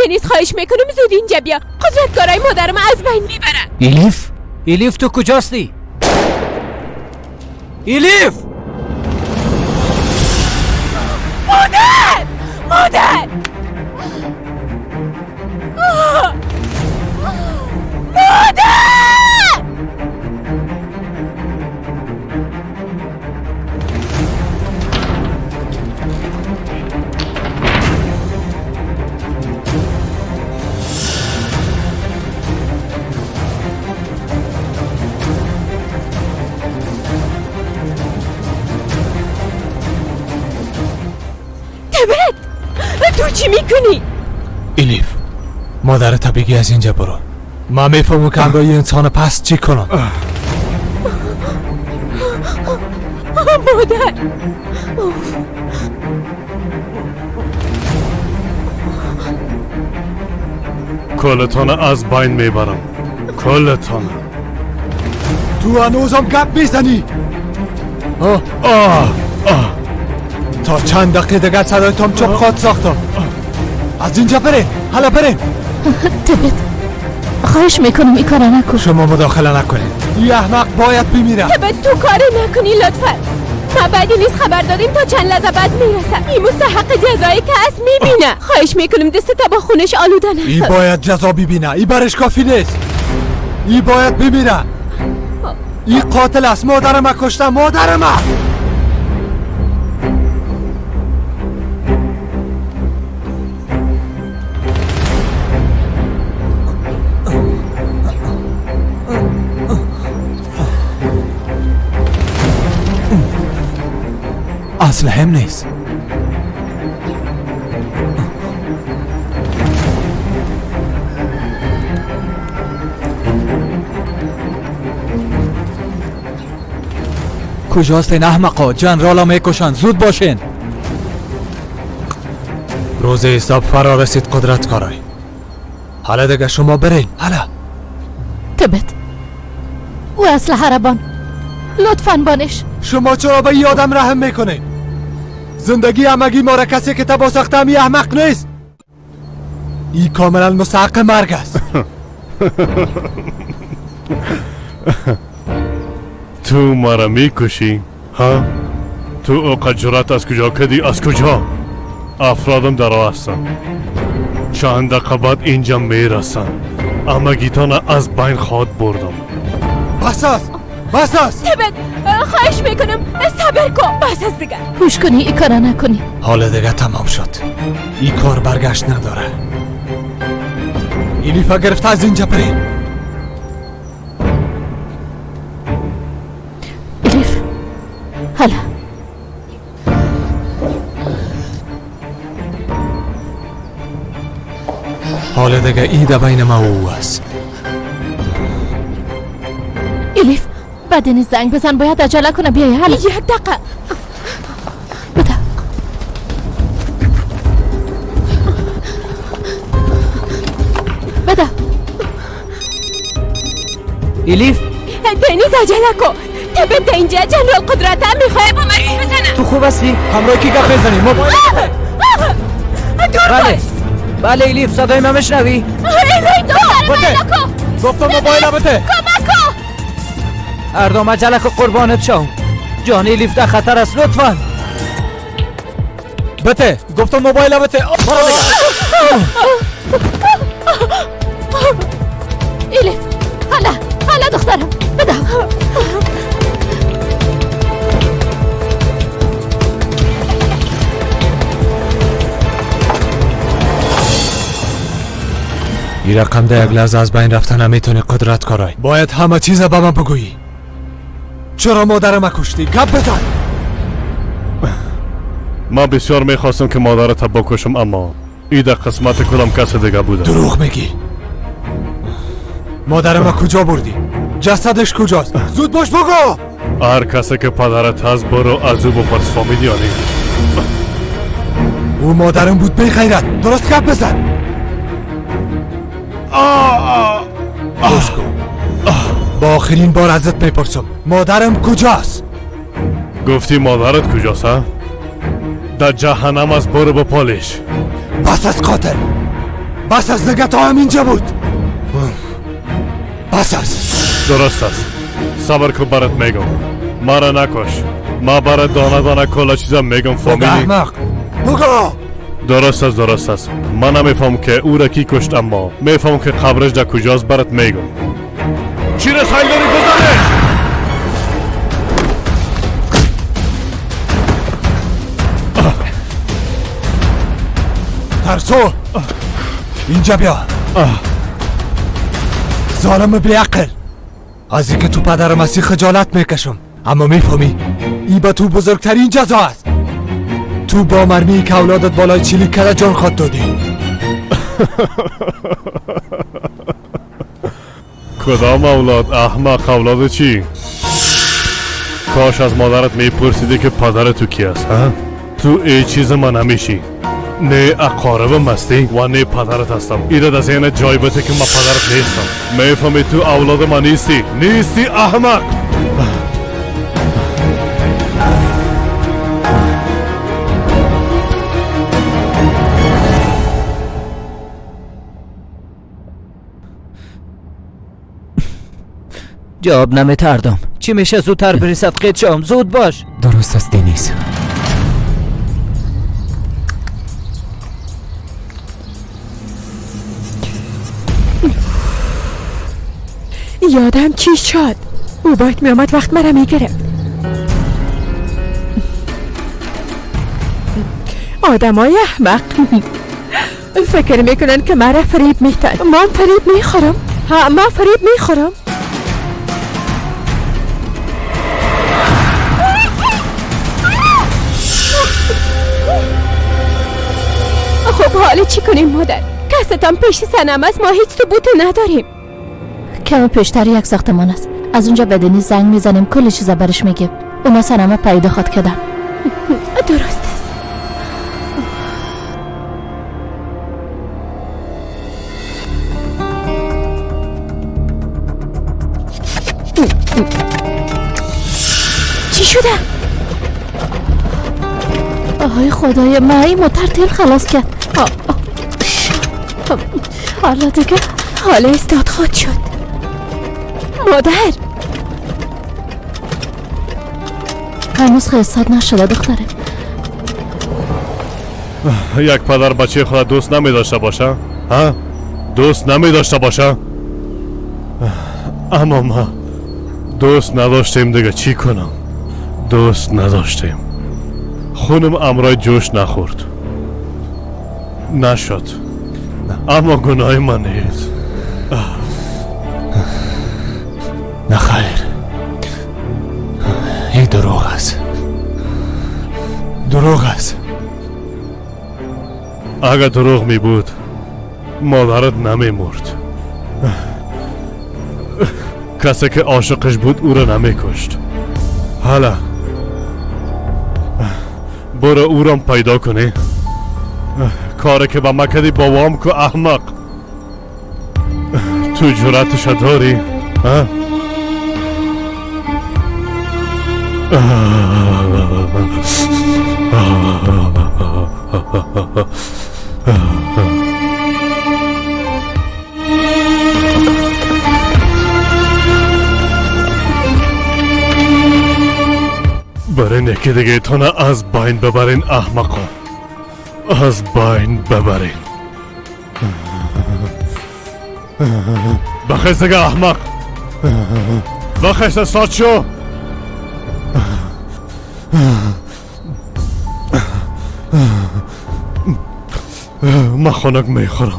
S7: دنیز خواهش میکنم زود اینجا بیا. قدرتگارای مادرم از بین میبرن.
S9: ایلیف، ایلیف تو کجاستی؟ ایلیف!
S7: مادر! مادر! مادر! تو چی میکنی؟
S10: ایلیف مادرت بگی از اینجا برو. من میفهمم که همراه انسان پس چی کنم.
S7: مادر
S3: کلتان از بین میبرم، کلتان.
S2: تو هنوزم گپ میزنی؟ آه آه آه. تا چند دقیقه دیگر صدایتان چپ خواهد ساختم. از اینجا برین، حالا برین.
S8: تبت خواهش میکنم این کار نکن.
S10: شما مداخله نکنید.
S2: این احمق باید بمیره.
S7: تبت تو کاری نکنی لطفا. ما بعدی نیز خبر دادیم تا چند لحظه بعد میرسم. این مستحق جزایی که از میبینه. خواهش میکنم دست با خونش آلوده نساز.
S2: این باید جزا ببینه. این برش کافی نیست. این باید بمیره. این قاتل است. مادرم کشته، مادرم.
S10: اسلحه نیست. کجاست این احمقا؟ جنرال میکشن، زود باشین. روز حساب فرا رسید قدرت کارای. حالا دیگه شما برین. حالا
S8: تبت او اسلحه ربان، لطفاً بانش.
S2: شما چرا به این آدم رحم میکنه؟ زندگی همگی ما را کسی که تبا ساخته همی احمق نیست. این کاملا مستحق مرگ است.
S3: تو مرا میکشی؟ ها؟ تو اوقات جرات از کجا کدی؟ از کجا؟ افرادم در راه هستن، چند دقیقه بعد اینجا میرسن. همگیتان از بین خواهد بردم.
S2: بس است، بس است.
S7: تبت خواهش میکنم صبر کن، بس است دیگه.
S8: هوش کنی، این کارا نکنی.
S2: حالا دیگه تمام شد، این کار برگشت نداره. ایلیفا گرفته از اینجا برین.
S8: ایلیف حالا
S10: حالا دیگه ایده بین ما و او است.
S8: ایلیف بدنی زنگ بزن، باید عجله کنه. بیای حالا.
S7: یک دقیقه
S8: بده. بده.
S9: ایلیف
S7: دنیز عجله کن، تبت اینجا جنرال قدرت هم میخواه با مرگ بزنه.
S9: تو خوب هستی؟
S2: همراه کی گپ بزنی؟ موبایل.
S9: بله بله ایلیف، صدای من میشنوی؟
S7: ایلیف
S2: گفتم موبایل بده.
S7: کمک کن.
S9: اردام عجله کن قربانت شم، جان ایلیف در خطر است، لطفا
S2: بته. گفتم موبایل بته.
S8: ایلیف حالا حالا دخترم بده.
S10: این رقم در یک لحظه از بین رفتن نمیتونی قدرت کارای.
S2: باید همه چیز به من بگویی. چرا مادرم کشتی؟ گپ بزن.
S3: من بسیار میخواستم که مادرت بکشم، اما ای در قسمت کدام کس دیگه بوده.
S2: دروغ میگی. مادرم کجا بردی؟ جسدش کجاست؟ زود باش بگو.
S3: هر کسی که پدرت هست برو از او بپرس، فهمیدی یا نه؟
S2: او مادرم بود بی غیرت. درست گپ بزن. گوش کن، با آخرین بار ازت میپرسم، مادرم کجاست؟
S3: گفتی مادرت کجاست؟ ها؟ در جهنم از، برو به پالش.
S2: بس از قاتل، بس از دیگه، تا هم اینجا بود. بس است.
S3: درست است، صبر کن برات میگم. مرا نکش، ما برات دانه دانه کلا چیزا میگم، فهمیدی؟
S2: احمق بگو.
S3: درست است، درست است. من نمیفهم که او را کی کشت، اما میفهم که قبرش در کجاست، برات میگم. چی را سعی داری بزنش؟
S2: ترسو اینجا بیا. ظالم بیعقل، از اینکه تو پدر مسیح خجالت میکشم، اما میفهمی ای به تو بزرگترین جزا است. تو با مرمی که اولادت بالای چیلی کده جان خواد دادی.
S3: کدام اولاد احمق؟ اولاد چی؟ کاش از مادرت میپرسیدی که پدر تو کی است. ها؟ تو ای چیز من نمیشی، نه اقاربم هستی و نه پدرت هستم. ایره در ذهنت جای بده که من پدرت نیستم. میفهمی تو اولاد من نیستی، نیستی احمق.
S9: جواب نمیتردم. چی میشه زودتر برسد قید شام؟ زود باش.
S12: درست است دنیز.
S11: یادم چی شد؟ او باید میامد وقت مرا میگرفت. آدمای احمق فکر میکنن که مرا فریب میتن. من فریب میخورم. ها، من فریب میخورم.
S7: خب حالا چی کنیم مادر؟ کستان پیش سنم است، ما هیچ ثبوت نداریم.
S8: کم پیشتر یک ساختمان است، از اونجا به دنیز زنگ میزنیم، کل چیزا برش میگیم. اونا سرمه پیدا خواد کردن.
S7: درست است. چی شده؟
S8: آهای خدای من، این موتر تیل خلاص کرد. حالا دیگه
S7: حالا استاد خواهد شد. مادر
S8: هنوز خیلی استاد نشده دختره.
S3: یک پدر بچه خود دوست نمی داشته باشه؟ ها؟ دوست نمی داشته باشه؟ اما ما دوست نداشتیم دیگه، چی کنم؟ دوست نداشتیم. خونم امرای جوش نخورد، نشد. اما گناه من نیست.
S10: نه خیر، این دروغ است، دروغ است.
S3: اگر دروغ می بود مادرت نمی مرد. کسی که عاشقش بود او را نمی کشت. حالا برو او را پیدا کنی. کاری که با ما کردی بابام کو احمق. تو جرأتش داری؟ ها؟ برین یکی دیگه تانه از بین ببرین احمقا، از بین ببرین. بخیز دیگه احمق، بخیز استاد شو. من خنک میخورم.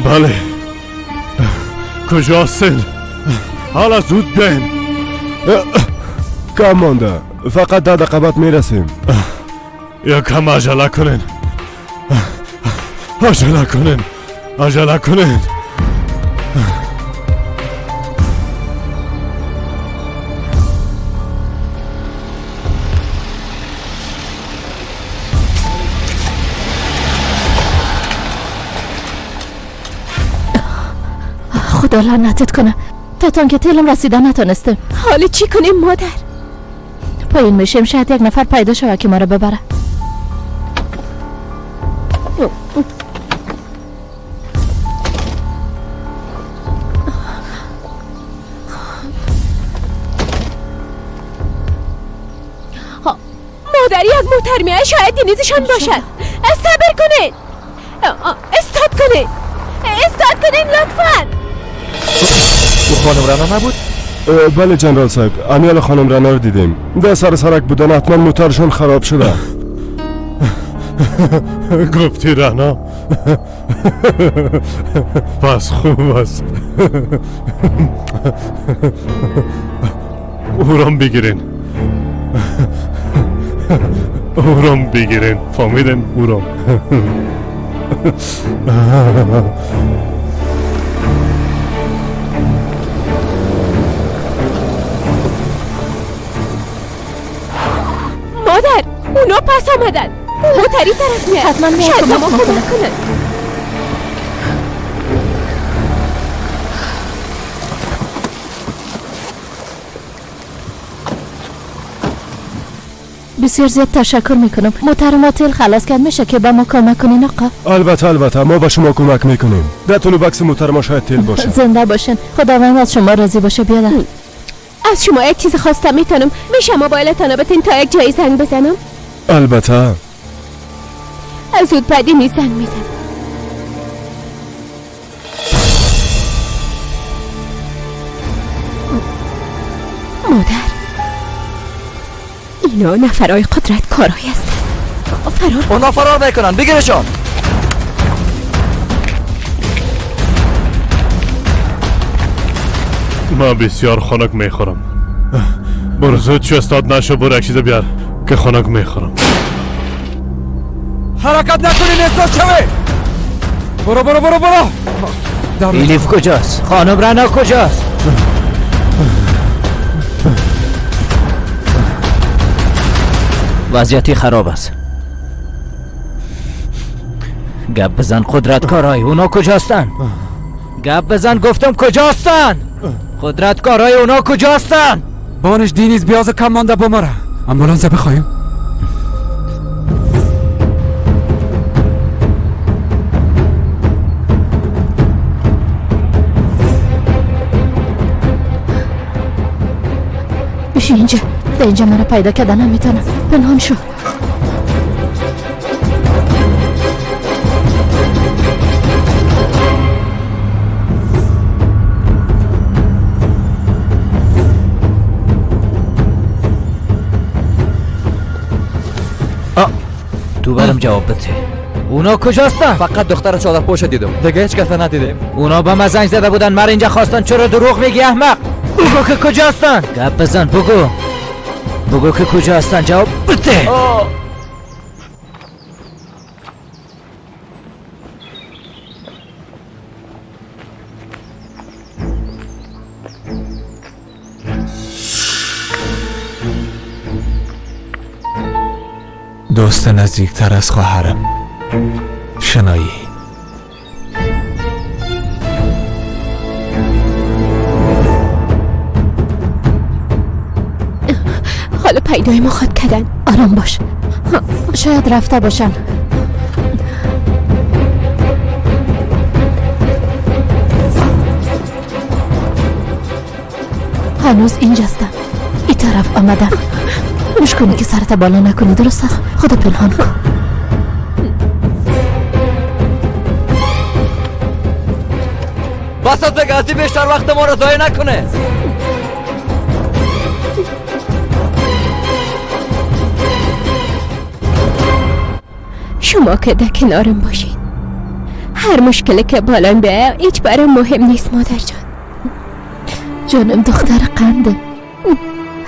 S3: بله کجاستین؟ حالا زود بیاین.
S17: کم مانده، فقط 10 دقیقه بعد میرسیم.
S3: یا کم عجله کنین، عجله کنین، عجله کنین.
S8: خدا لعنتت کنه، تا که تیلم رسیده نتونستم.
S7: حالا چی کنیم مادر؟
S8: پایین میشیم، شاید یک نفر پیدا شود که ما رو ببره.
S7: مادر یک موتر میاد، شاید دنیزشان باشد. صبر کنید، استاد کنید، استاد کنید لطفاً.
S15: او خانم رنا نبود؟
S17: بله جنرال صاحب، امیال خانم رنا رو دیدیم. ده سر سرک بودن، حتما موتورشون خراب شده.
S3: گفتی رنا؟ پس خوب است. اورام بگیرین، اورام بگیرین، فهمیدن؟ اورام.
S7: مادر اونا پس آمدن. موتری طرف میاد،
S8: حتما
S7: شاید به ما کمک کنن.
S8: بسیار زیاد تشکر میکنم. موتر ما تیل خلاص کرد، میشه که به ما کمک کنین آقا؟
S17: البته البته، ما به شما کمک میکنیم. در طول بکس موتر ما شاید تیل باشه.
S8: زنده باشین، خداوند از شما راضی باشه. بیادر
S7: از شما یک چیز خواستم، میتونم میشه موبایلتان بتین تا یک جایی زنگ بزنم؟
S17: البته.
S7: از زود بعدی می زنگ میزنم. مادر اینا نفرای قدرت کارهایی هستن. فرار،
S18: اونا فرار میکنن، بگیرشان.
S3: من بسیار خنک میخورم. برو زود چو استاد نشو، برو یک چیز بیار که خنک میخورم.
S18: حرکت نکنین استاد شوه.
S2: برو برو برو برو.
S9: ایلیف کجاست؟ خانم رنا کجاست؟ وضعیتی خراب است. گپ بزن قدرتکارای اونا کجاستن؟ گپ بزن گفتم کجاستن؟ قدرتکارای اونا کجاستن؟
S2: بانش دینیز بیاز کم مانده بماره. امبولانس بخوایم.
S8: بشین اینجا. در اینجا مرا پیدا کردن نمیتونم. پنهان شو.
S9: تو برم جواب بده. اونا کجاستن؟
S18: فقط دختر چادر پوش دیدم، دیگه هیچ کس ندیدیم.
S9: اونا با من زنگ زده بودن، مرا اینجا خواستن. چرا دروغ میگی احمق؟ بگو که کجاستن. گپ بزن، بگو. بگو که کجا هستن، جواب بده.
S10: دوست نزدیکتر از خواهرم شنایی.
S7: حالا پیدای ما خواد کردن.
S8: آرام باش، شاید رفته باشن. هنوز اینجاستم، این طرف آمدن. گوش کنی که سرت بالا نکنی، درست است؟ خودت پنهان کن.
S18: بس از گازی بیشتر وقت ما رو ضایع نکنه.
S7: شما که در کنارم باشین، هر مشکلی که بالام بیایه هیچ برام مهم نیست مادر جان.
S8: جانم دختر قنده،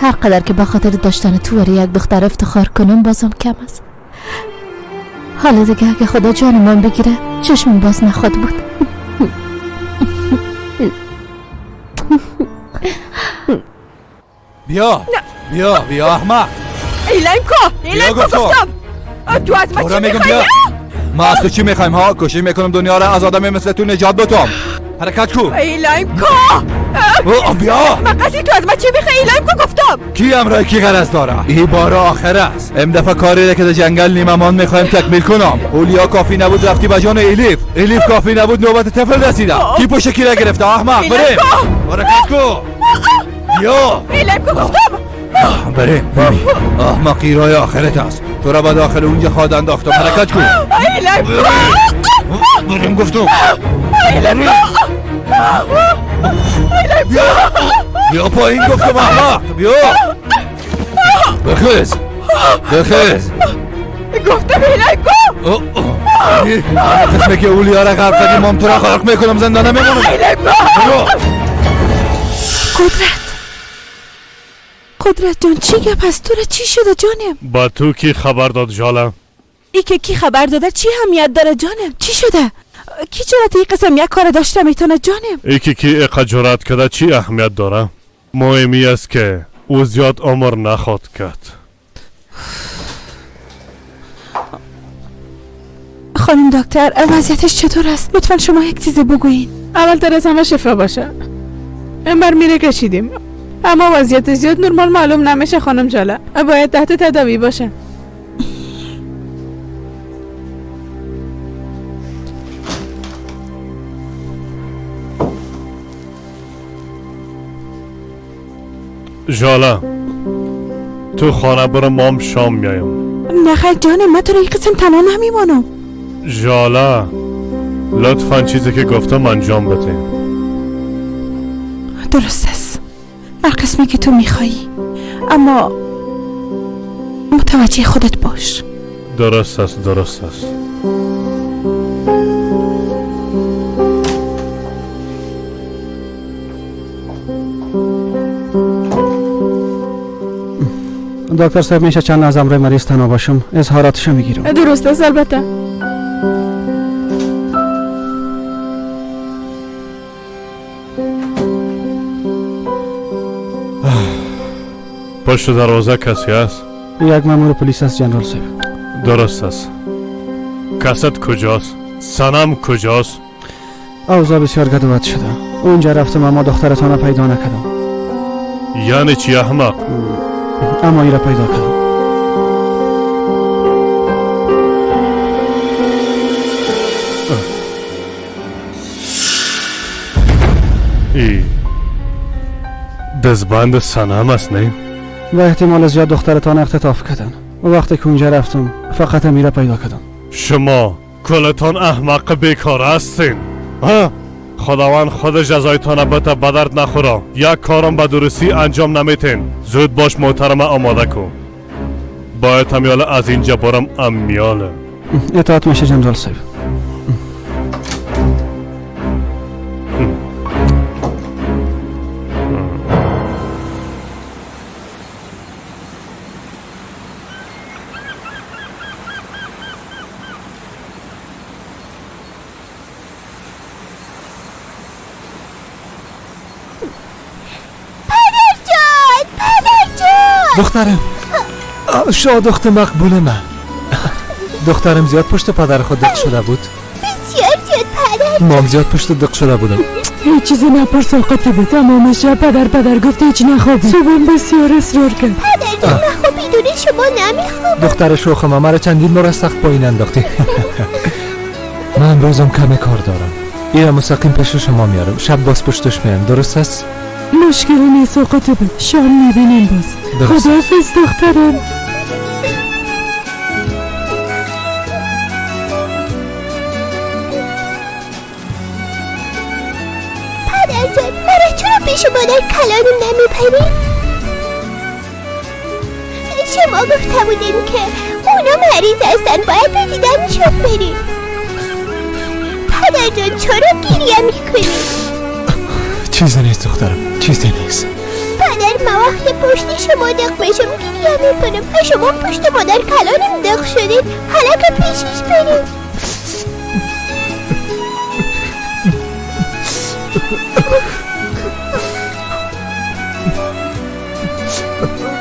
S8: هر قدر که به خاطر داشتن تو برای یک دختر افتخار کنم بازم کم است. حالا دیگه اگه خدا جان من بگیره چشم باز نخواد بود.
S2: بیا بیا بیا احمق.
S11: ایلایمکو ایلایمکو گفتم تو از ما چی میخوایی؟
S2: ما از تو چی میخوایم ها؟ کوشش میکنم دنیا را از آدم مثل تو نجات بدم. حرکت کو.
S11: ایلایمکو
S2: بیا.
S11: مقصی تو از ما چی میخوای؟ ایلایمکو گفتم.
S2: کی امرای کی غرض داره؟ این بار آخر است. ام دفعه کاری را که در جنگل نیممان میخوایم تکمیل کنم. اولیا کافی نبود رفتی به جان الیف. الیف کافی نبود نوبت طفل رسیده. کی پشت کی را گرفته احمق؟ بریم. حرکت کو. بیا.
S11: ایلایمکو گفتم.
S2: بریم. احمقی رای آخرت است. تو را به داخل اونجا خواد انداختم. حرکت کن. بریم گفتم. بیا بیا پایین گفتم احمق. بیا بخیز بخیز
S11: گفتم ایلایمکو.
S2: قسمه که اولیا را غرق کردیم مام تو را غرق میکنم، زنده نمیمونم.
S11: قدرت قدرت جان چی گپ است؟ تو را چی شده جانم؟
S3: با تو کی خبر داد جاله؟
S11: ای که کی خبر داده چی همیت داره جانم؟ چی شده؟ کی جرأت این قسم یک کار داشته میتونه جانم؟
S3: ای که کی اقا جرأت کرده چی اهمیت داره؟ مهمی است که او زیاد عمر نخواد کرد.
S11: خانم دکتر وضعیتش چطور است؟ لطفا شما یک چیز بگویین.
S13: اول تر از همه شفا باشه. امبر میره کشیدیم اما وضعیت زیاد نرمال معلوم نمیشه خانم جاله، باید تحت تداوی باشه.
S3: ژاله تو خانه برو، مام شام میایم.
S11: نه خیر جانم، من تو رو یک قسم تنها نمیمانم.
S3: ژاله لطفا چیزی که گفتم انجام بده.
S11: درست است، هر قسمی که تو میخوایی، اما متوجه خودت باش.
S3: درست است درست است.
S5: دکتر صاحب میشه چند از امر مریض تنها باشم؟ اظهاراتشو میگیرم.
S13: درست است البته.
S3: پشت دروازه کسی است؟
S5: یک مامور پلیس است جنرال صاحب.
S3: درست است. کست کجاست؟ سنم کجاست؟
S5: اوضاع بسیار گدود شده. اونجا رفتم اما دخترتان را پیدا نکردم.
S3: یعنی چی احمق؟
S5: اما ای را پیدا کردم.
S3: ای دستبند سنم است نه؟
S5: و احتمال زیاد دخترتان اختطاف کردن. وقتی که اونجا رفتم فقط امیره پیدا کردم.
S3: شما کلتان احمق بیکار هستین. ها؟ خداوند خود جزایتان بته به درد نخوره. یک کارم به درستی انجام نمیتین. زود باش محترمه آماده کن. باید امیاله از اینجا برم امیاله.
S5: اطاعت میشه جنرال صاحب.
S10: دخترم، شاه دخت مقبول من. دخترم زیاد پشت پدر خود دق شده بود.
S7: بسیار زیاد پدر.
S10: مام زیاد پشت دق شده بودم.
S13: هیچ چیزی نپرس آقا طبیعت. تمام شب پدر پدر گفت هیچ نخوابی. صبحم بسیار اصرار کرد.
S7: پدر جان من خب بدون شما نمیخوابم.
S10: دختر شوخ ما مرا چندین بار از تخت پایین انداختی. من امروزم کم کار دارم. ایرا مستقیم پیش شما میارم. شب باز پشتش میام. درست است؟
S13: مشکلی نیست آقا طبیعت. شام میبینیم باز. خداحافظ دخترم.
S7: پدر جان مرا چرا پیش مادر کلانم نمیپری؟ شما گفته بودیم که اونا مریض هستن باید به دیدنشون بریم. پدر جان چرا گریه میکنی؟
S10: چیزی نیست دخترم، چیزی نیست.
S7: پدر ما وقت پشت شما دق بشم گریه میکنم و شما پشت مادر کلانم دق شدید. حالا که پیشش بریم.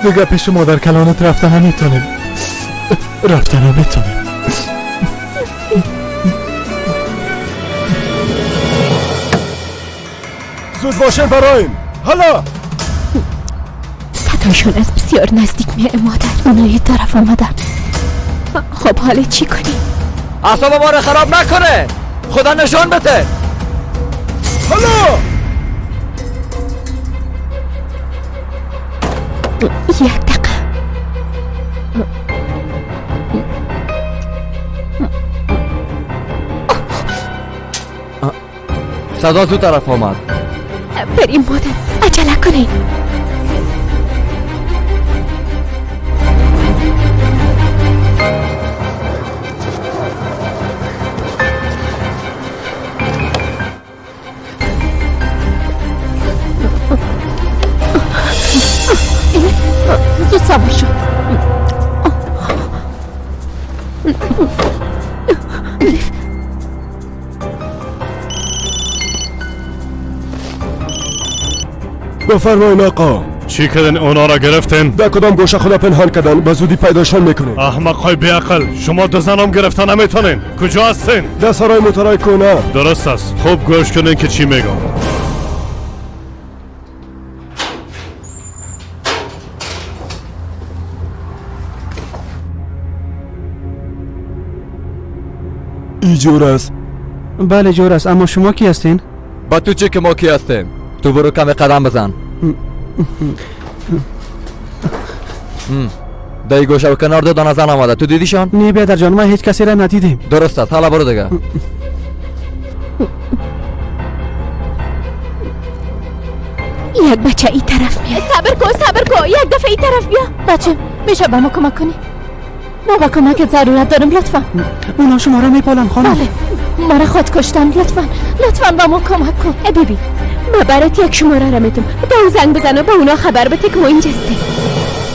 S10: دیگه پیش مادر کلانت رفتن نمیتونیم. رفتن نمیتونیم.
S17: زود باشین برایم. حالا
S7: صدایشون از بسیار نزدیک میه مادر. اونا یه طرف آمدن. خب حالا چی کنیم؟
S18: اعصاب ما رو خراب نکنه. خدا نشان بده.
S17: حالا
S7: یک دقیقه.
S18: صدا تو طرف آمد.
S7: بریم مادر، عجله کنین.
S8: زود سوار شو.
S17: بفرمایین آقا.
S3: چی کردن اونا را گرفتن؟
S17: در کدام گوشه خدا پنهان کردن؟ به زودی پیداشان میکنین.
S3: احمق های بیعقل، شما دو زنم گرفتن نمیتونین. کجا هستین؟
S17: در سرای موتورهای کونه.
S3: درست است. خوب گوش کنین که چی میگم.
S17: ای جور است.
S5: بله جور است. اما شما کی هستین؟
S18: با تو چه که ما کی هستیم؟ تو برو کم قدم بزن. دایی گوشه و کنار دو دانه زن آمده. تو دیدیشان؟
S5: نه بیادر جان، ما هیچ کسی را ندیدیم.
S18: درست است. حالا برو دیگه.
S7: یک بچه ای طرف میاد. صبر کن صبر کن، یک دفعه ای طرف بیا.
S8: بچه میشه به ما کمک کنی؟ ما با کمک ضرورت دارم لطفا.
S5: اونا شما را میپالن خانم.
S8: بله ما را خود کشتن. لطفا لطفا به ما کمک کن.
S7: ای بیبی ما برات یک شماره را میتم. به اون زنگ بزن و به اونا خبر بده که ما اینجاستیم.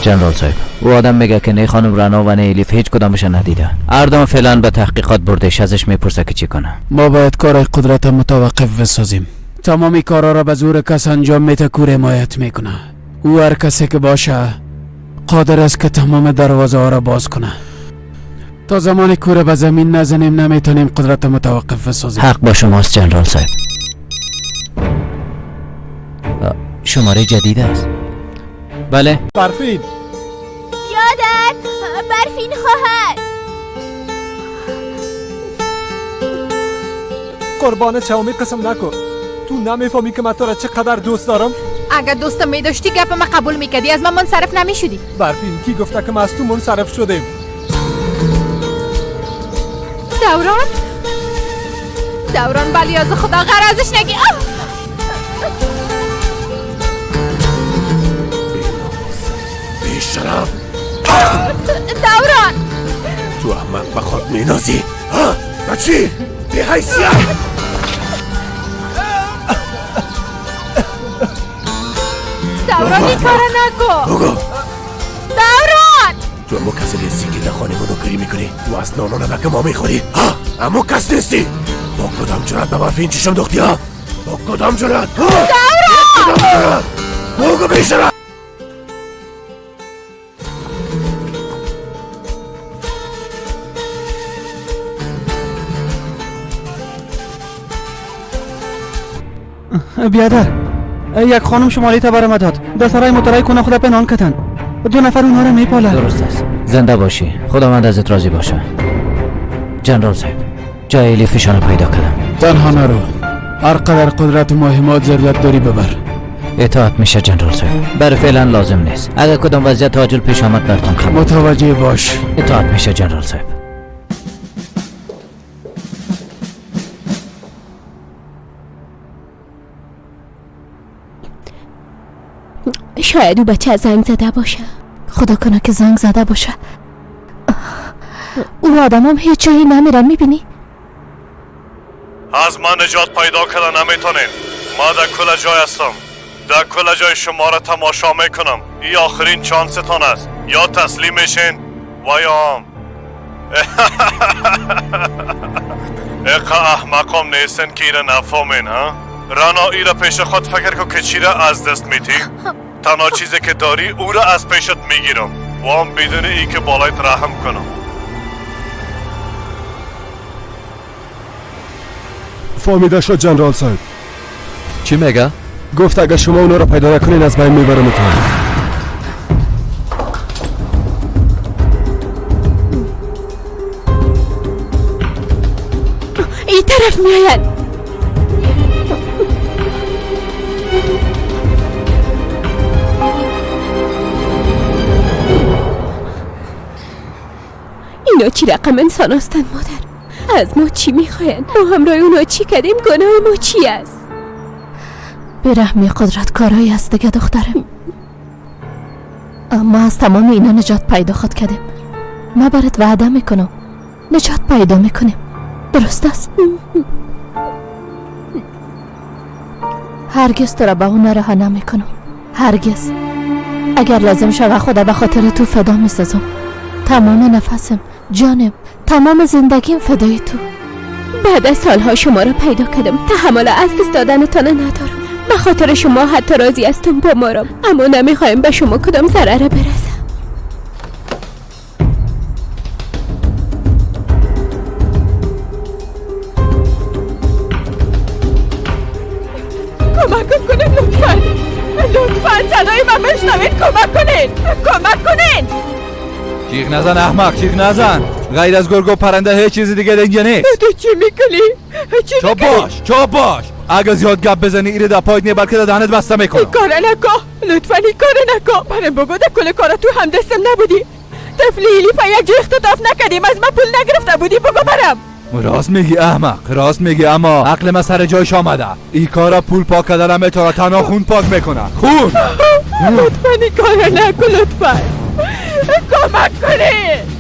S9: جنرال صاحب، او آدم میگه که نه خانم رنا و نه الیف هیچ کدامش ندیده. اردم فعلا به تحقیقات بردش، ازش میپرسه که چی کنه.
S16: ما باید کار قدرت متوقف بسازیم. تمام کارا را به زور کس انجام میده کور حمایت میکنه. او هر کسی که باشه قادر است که تمام دروازه ها را باز کنه. تا زمان کوره به زمین نزنیم نمیتونیم قدرت متوقف بسازیم.
S9: حق با شماست جنرال صاحب. شماره جدید است. بله.
S2: برفین.
S7: یادر برفین خواهر.
S2: قربان چاومی قسم نکن. تو نمیفهمی که من تو را چقدر دوست دارم؟
S13: اگر دوستم میداشتی گپ من قبول میکردی، از من منصرف نمیشدی.
S2: برفین کی گفته که ما از تو منصرف شدیم؟
S13: دوران دوران بلی از خدا غرضش نگی.
S1: بیشرف
S13: دوران،
S1: تو احمق به خود مینازی ها؟ بچی بی حیثیت.
S13: دوران این کارو نکن.
S1: بگو
S13: دوران،
S1: تو امو کسی نیستی که در خانه ما نوکری میکنی، تو از نان و نمک ما میخوری ها؟ امو کس نیستی. با کدام جرأت به برفین چشم دوختی ها؟ با کدام جرأت؟
S13: دوران
S1: بگو بیشرف.
S5: بیادر، یک خانم شماره تا برام داد. در سرای موترای کنه خدا پنهان کتن. دو نفر اونها را میپالن.
S9: درست است. زنده باشی. خداوند ازت راضی باشه. جنرال صاحب، جای الیفشان رو پیدا کردم.
S16: تنها نرو. هر قدر قدرت مهمات ضرورت داری ببر.
S9: اطاعت میشه جنرال صاحب. برای فعلا لازم نیست. اگر کدام وضعیت عاجل پیش آمد براتون خبر.
S16: متوجه باش.
S9: اطاعت میشه جنرال صاحب.
S7: شاید او بچه زنگ زده باشه.
S8: خدا کنه که زنگ زده باشه. او آدم هم هیچ جایی نمیرن، میبینی؟
S3: از من نجات پیدا کردن نمیتونین. ما در کل جای هستم، در کل جای شما را تماشا میکنم. این آخرین چانستان است. یا تسلیم میشین و یا هم اقا احمقم نیستن که ایره نفهمین ها؟ رنا ایره پیش خود فکر کن که چی را از دست میتی. تنها چیزی که داری او را از پیشت میگیرم و هم بدون ای که بالایت رحم کنم.
S17: فهمیده شد جنرال صاحب.
S18: چی میگه؟
S17: گفت اگه شما اونا را پیدا نکنین از بین میبرمتون.
S7: این طرف میآید. اینا چی رقم انسان هستند مادر؟ از ما چی میخواین؟ ما همراه اونا چی کردیم؟ گناه ما چی است؟
S8: بی‌رحمی قدرت کارایی است دیگه دخترم. ما از تمام اینا نجات پیدا خود کردیم. ما برات وعده میکنم نجات پیدا میکنیم. درست است؟ هرگز تو را به اون رها نمیکنم. هرگز. اگر لازم شود خدا به خاطر تو فدا میسازم. تمام نفسم، جانم، تمام زندگیم فدای تو.
S7: بعد از سالها شما را پیدا کردم. تحمل از دست دادنتان ندارم. به خاطر شما حتی راضی هستم بمارم، اما نمیخوایم به شما کدام ضرر برسم.
S11: کمکم کنید لطفاً. لطفاً صدای من بشنوید. کمک کنید، کمک کنید.
S2: جیغ نزن احمق، جیغ نزن. غیر از گرگ و پرنده هیچ چیز دیگه اینجا نیست.
S11: تو چی میکنی؟ چی میکنی؟
S2: چاپ باش، چاپ باش. اگه زیاد گپ بزنی ایره در پایت نیه بلکه در دهنت بسته میکنم.
S11: این کاره نکن لطفا، این کاره نکن. برم بگو در کل کارا تو هم دستم نبودی. طفلی الیفا یک جای اختطاف نکردیم، از من پول نگرفته بودی. بگو برم.
S2: راست میگی احمق، راست میگی، اما عقل من سر جایش آمده. این کارا پول پاک کردن نمیتونه، تنها خون پاک میکنه. خون.
S11: لطفا این کاره نکن، لطفا کمک کنید.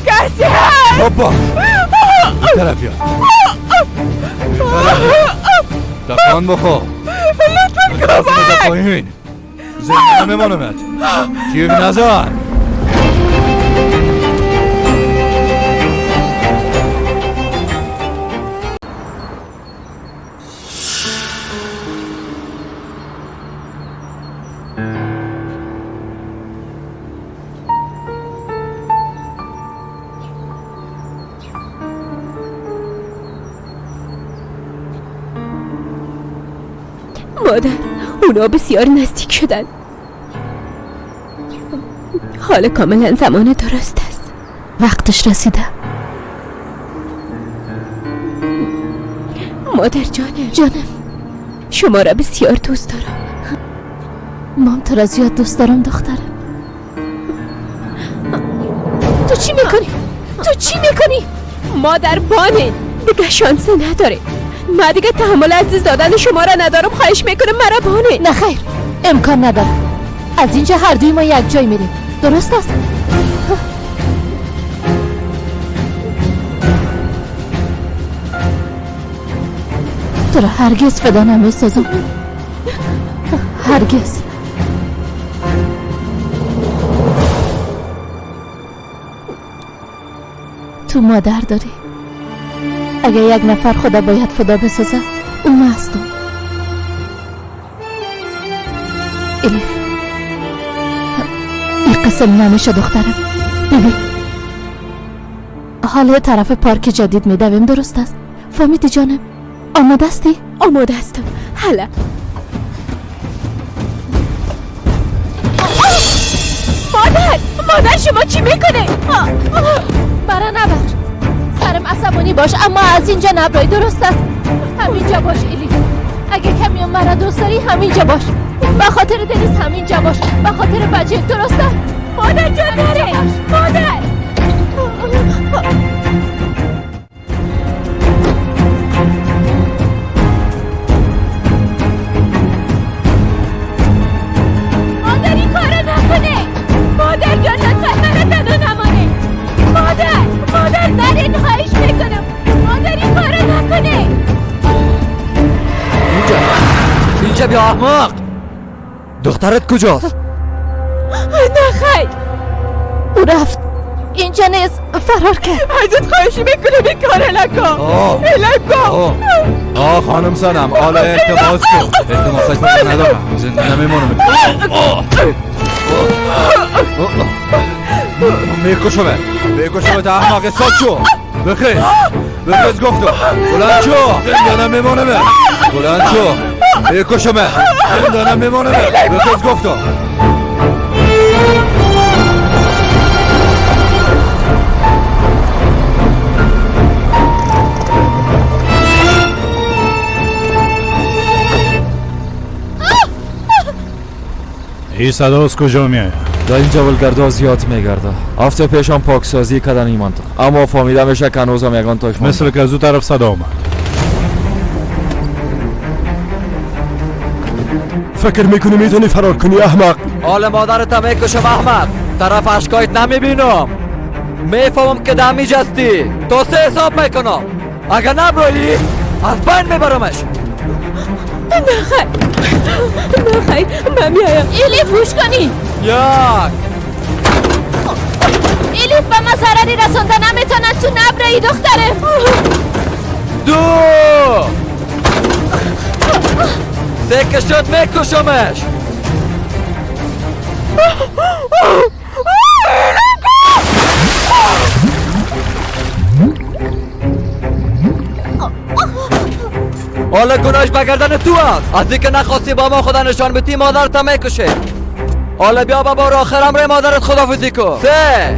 S11: کسی هست؟
S2: بابا این طرف بیا، تکان بخور.
S11: لطفا کمک.
S2: پایین زنده نمیمانمت. جیغ نزن.
S7: مادر، اونا بسیار نزدیک شدن. حالا کاملا زمان درست است.
S8: وقتش رسیده.
S7: مادر جانم،
S8: جانم،
S7: شما را بسیار دوست دارم.
S8: مام تو را زیاد دوست دارم دخترم. تو چی میکنی؟ تو چی میکنی؟
S7: مادر بانه دیگه شانس نداره. من دیگه تحمل از دادن شما را ندارم. خواهش میکنم مرا بانه.
S8: نه خیر، امکان نداره. از اینجا هر دوی ما یک جای میریم، درست است؟ تو را هرگز فدا نمیسازم، هرگز. تو مادر داری. اگه یک نفر خدا باید فدا بسازه، اون من هستم. الیف، این قسم نمیشه دخترم. ببین، حالا طرف پارک جدید میدویم، درست است؟ فهمیدی جانم؟ آماده هستی؟
S7: آماده هستم. حالا مادر، مادر شما چی میکنه؟
S8: مرا نبر، سرم عصبانی باش، اما از اینجا نبرای، درست است؟ همینجا باش الیف. اگه کمی مرا دوست داری همینجا باش. به خاطر دنیز همینجا باش، به خاطر بچه، درست است؟
S7: مادر جان نره، مادر. مادر این کارو نکنه. مادر جان لطفا مرا تنها نمانه. مادر، مادر نرین، خواهش میکنم. مادر این کارو نکنه.
S18: اینجا، اینجا بیا احمق. دخترت کجاست؟
S7: نه خیر،
S8: او رفت. اینجا نیست، فرار کرد.
S11: ازت خواهش میکنم این کار نکن. نکن.
S15: آه خانم سنم، حالا التماس کن. التماسش من ندارم، زنده نمیمونم. میکشمه، میکشمه تا احمق. ساکت شو، بخیز، بخیز گفتم. بلند شو، زنده نمیمونم. بلند شو، میکشمه، زنده نمیمونم. بخیز گفتم.
S3: این صدا از کجا میآید؟
S18: در اینجا ولگردا زیاد میگرده. هفته پیشم پاکسازی کردن این منطقه، اما فهمیده میشه که هنوزم یگان تاش مانده.
S3: مثل که از او طرف صدا آمد.
S17: فکر میکنی میتونی فرار کنی احمق؟
S18: حال مادرت میکشم احمق. طرف اشکایت نمیبینم. میفهمم که دمی جستی. تا سه حساب میکنم. اگر نبرایی از بین میبرمش.
S7: نه خیر، نه خیر، من میایم.
S8: الیف گوش کنی.
S18: یک.
S8: الیف به ما ضرری رسانده نمیتونه. تو نبرایی دختره.
S18: دو. سه که شد میکشمش. حالا گناهش به گردن تو است. از اینکه نخواستی با ما خدا نشان بدی مادرت هم میکشه. حالا بیا با بار آخرم روی مادرت خداحافظی کن. سه.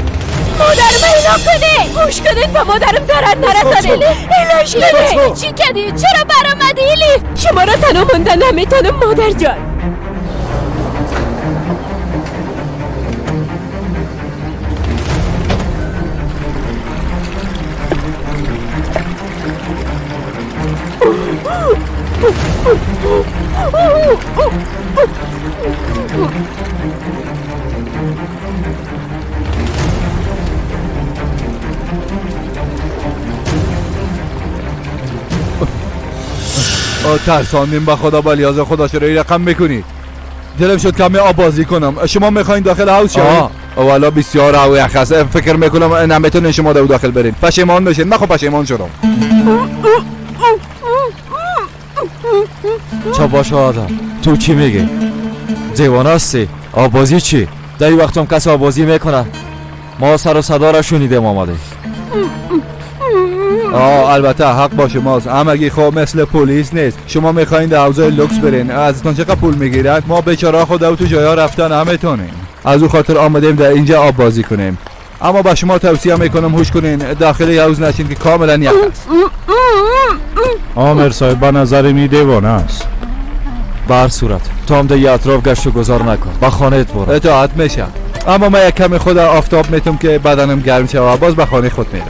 S7: مادرم اینا کنه. گوش کنید، با مادرم ضرر نرسانه. ایلاش کنه.
S8: چی کردی؟ چرا برآمدی الیف؟
S7: شما را تنها ماندن نمیتونم مادر جان.
S15: ترساندیم به خدا. با لیاز خدا چرا این رقم میکنی؟ دلم شد کمی آب بازی کنم. شما میخواین داخل حوض شوید؟ والا بسیار هوای یخ است. فکر میکنم نمیتونین شما دو داخل برین. پشیمان میشین. من خب پشیمان شدم.
S18: چه باشه آدم، تو چی میگی؟ دیوانه هستی؟ آب بازی چی؟ در این وقت هم کس آب بازی میکنه؟ ما سر و صدا را شنیدیم آمده.
S15: البته حق با شماست. همگی خب مثل پلیس نیست. شما میخواین در حوزه لوکس برین، ازتون چقدر پول میگیرد؟ ما بیچاره خود تو جایا رفتن همه تونیم. از او خاطر آمدیم در اینجا آب بازی کنیم. اما با شما توصیه میکنم هوش کنین، داخل حوض نشین که کاملا یخ است.
S19: آمر صاحب به نظر می دیوانه است.
S18: بر صورت تو هم در اطراف گشت و گذار نکن، به خانه برو.
S15: اطاعت میشه. اما من یک کمی خود آفتاب میتم که بدنم گرم شود، باز به خانه خود میرم.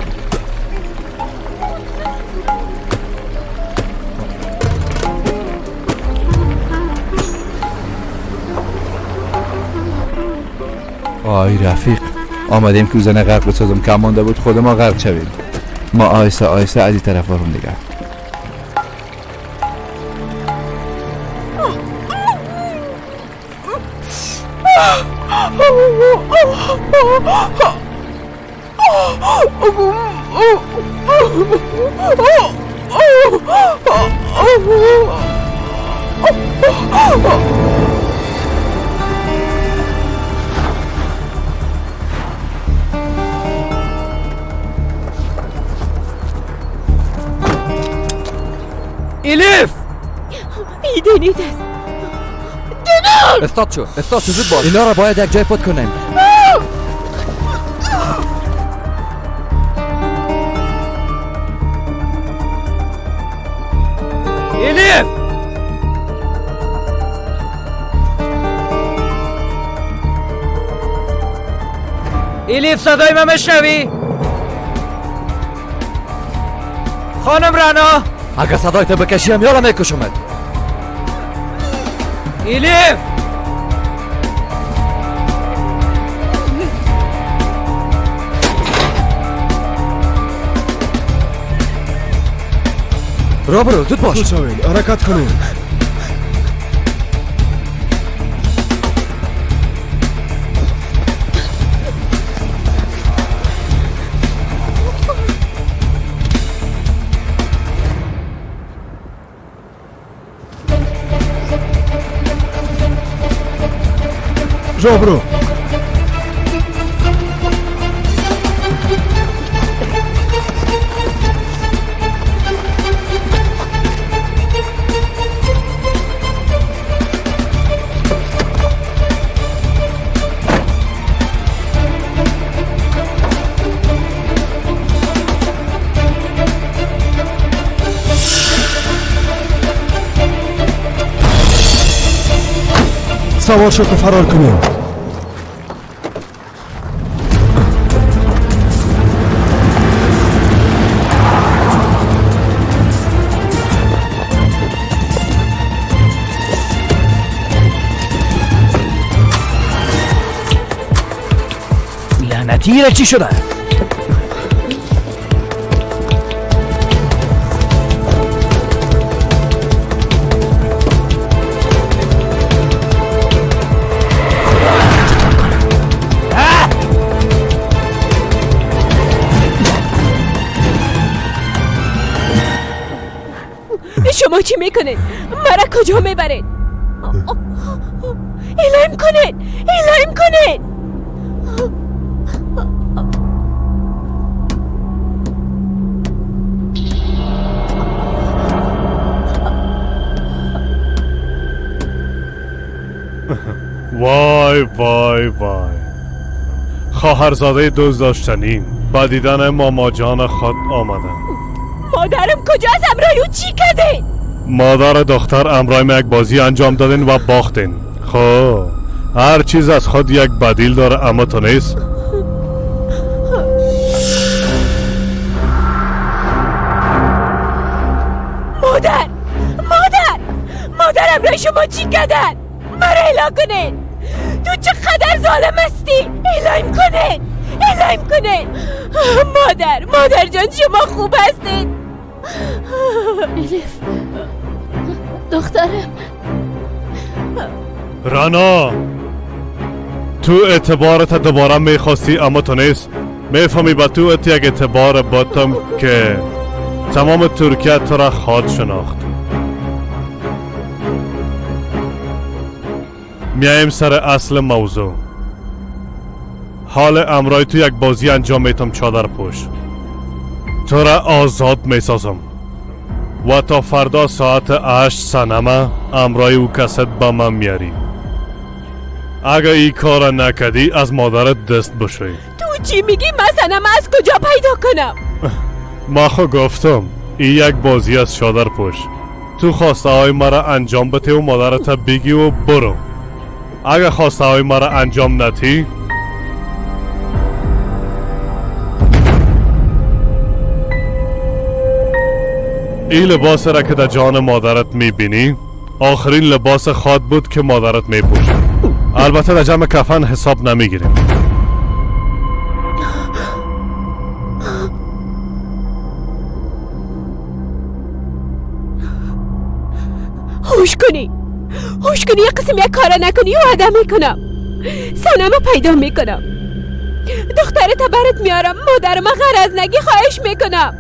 S15: آی رفیق، آمدیم که زن غرق بسازم که مانده بود خود ما غرق شویم. ما آیسته آیسته از این طرف وارم دیگه.
S18: الیف!
S7: ای دنیز است. دنیز!
S18: استاد شو، استاد شو، زود باش. اینا را باید یک جای پت کنیم. الیف! الیف صدای من میشنوی؟ خانم رعنا! اگر صدای تو بکشیم یالا میکشمت. الیف! را برو، زود باش.
S17: حرکت کنیم. راه برو. سوار شو که فرار کنیم.
S18: لعنتی را چی شده؟
S7: شما چی میکنید؟ مرا کجا میبرید؟ اعلام کنید! اعلام کنید!
S3: وای وای وای، خواهرزاده دوست داشتنی با دیدن ماما جان خود آمدن.
S7: مادرم کجاست؟ امرای او چی کردین؟
S3: مادر دختر امرای ما یک بازی انجام دادین و باختین. خب هر چیز از خود یک بدیل داره، اما تو نیست.
S7: مادر، مادر، مادر امرای شما چی کردن؟ مرا اعلام کنین. تو چقدر ظالم هستی. اعلام کنین، اعلام کنین. مادر، مادر جان شما خوب هستین؟
S8: الیف دخترم.
S3: رعنا، تو اعتبارت دوباره میخواستی اما تو نیست. میفهمی با تو یک اعتبار باتم که تمام ترکیه تو را خواهد شناخت. میایم سر اصل موضوع. حال امرای تو یک بازی انجام میتم چادر پوش. تو را آزاد میسازم و تا فردا ساعت 8 سنمه امرای او کست به من میاری. اگه این کار نکدی از مادرت دست بشوی.
S7: تو چی میگی؟ من سنمه از کجا پیدا کنم؟
S3: ما خو گفتم این یک بازی از شادر پوش. تو خواسته های مرا انجام بده و مادرت بگی و برو. اگه خواسته های مرا انجام نتی این لباس را که در جان مادرت میبینی آخرین لباس خواد بود که مادرت میپوشه. البته در جمع کفن حساب نمیگیریم.
S7: هوش کنی، هوش کنی، یک قسم یک کار نکنی و عدم میکنم. سنمو پیدا میکنم، دخترت برات میارم. مادر ما غرض نگی، خواهش میکنم.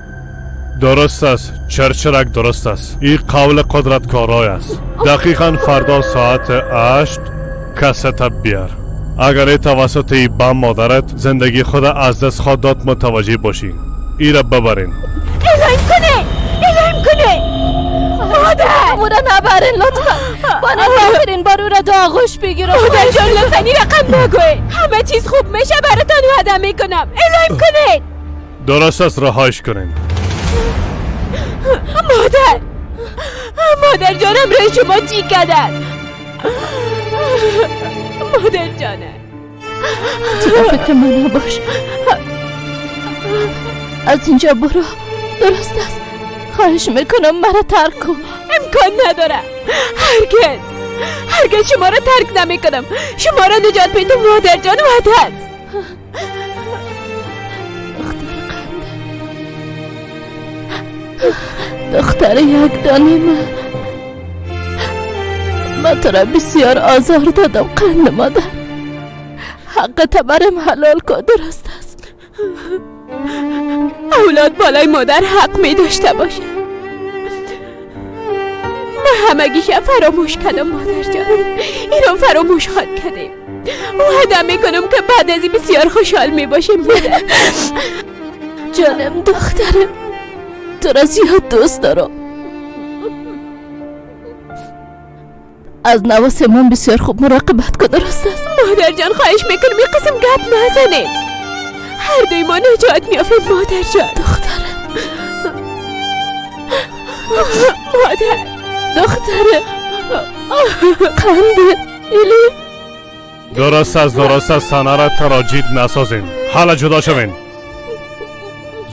S3: درست است چرچرک، درست است. این قول قدرتکارای است. دقیقا فردا ساعت 8 کست بیار. اگر ای توسط ای بم مادرت زندگی خود از دست خواد داد متوجه باشی. ای را ببرین.
S7: الهیم کنه، الهیم کنه مادر.
S8: او را نبرین لطفا. باید آخرین بار او را دو آغوش بگیرم.
S7: مادر جان لطفا این رقم نگوی. همه چیز خوب میشه، براتان وعده میکنم. الهیم کنه.
S3: درست است، رهایش کنین.
S7: مادر، مادر جانم رای شما چی کردن؟ مادر جانم
S8: تو فکر من نباش، از اینجا برو. درست است، خواهش میکنم مرا ترک کن.
S7: امکان نداره، هرگز هرگز شما را ترک نمیکنم. شما را نجات میدم مادر جان، وعده است.
S8: دختر قند، دختر یک دانه من تو را بسیار آزار دادم قند مادر. حق تبرم حلال کن. درست است.
S7: اولاد بالای مادر حق می داشته باشه. من همگیش فراموش کردم مادر جان، اینو فراموش خواد کردیم. وعده میکنم که بعد از این بسیار خوشحال می باشیم مادر.
S8: جانم دخترم، تو را زیاد دوست دارم. از نواسمان بسیار خوب مراقبت کن. درست است
S7: مادر جان، خواهش میکنم یه قسم گپ نزنید. هر دوی ما نجات میافیم مادر جان.
S8: دخترم،
S7: مادر،
S8: دخترم، قنده الیف.
S3: درست است، درست است. سنه را تراجید نسازین. حالا جدا شوین،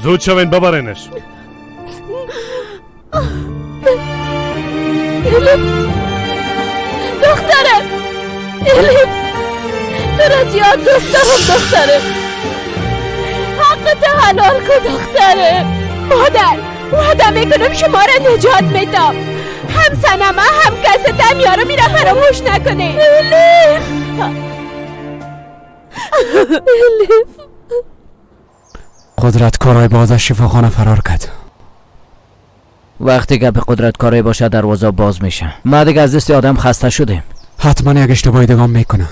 S3: زود شوین، ببرینش.
S8: الیف دخترم، الیف تو را زیاد دوست دارم دخترم. حقت حلال کن دخترم.
S7: مادر وعده میکنم شما را نجات میدم. هم سنمه هم کس دمیارو میره، فراموش نکنه.
S8: الیف، الیف.
S16: قدرت کارای باز از شفاخانه فرار کرد.
S9: وقتی گپ قدرت کاری باشه دروازه باز میشه. ما دیگه از دست آدم خسته شدیم.
S16: حتما یک اشتباهی دیگه میکنه.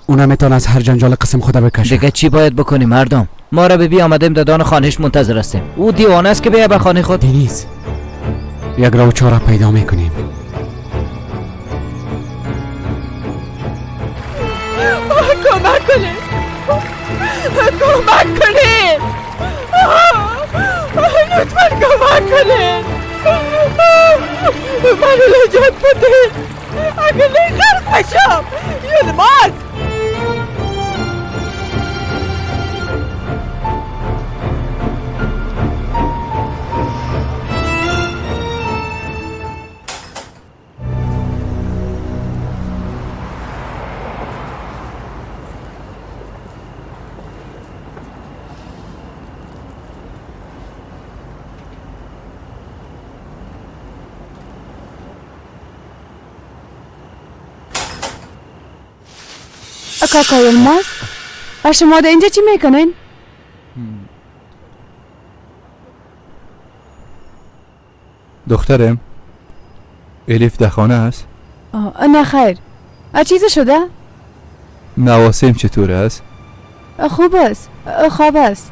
S16: اون میتونه از هر جنجال قسم خدا بکشه.
S9: دیگه چی باید بکنیم مردم؟ ما را بی آمدیم دادان خانهش منتظر هستیم. او دیوانه است که بیا به خانه خود.
S16: دنیز، یک راه چاره پیدا میکنیم.
S11: کمک کنید، کمک کنید، لطفا کمک کنید، منو نجات بدید. اگه نه غرق میشم. یلماز،
S13: کاکا یلماز، شما در اینجا چی میکنین؟
S15: دخترم الیف در خانه است؟
S13: نه خیر. چیزی شده؟
S15: نواسیم چطور است؟
S13: خوب است، خواب است.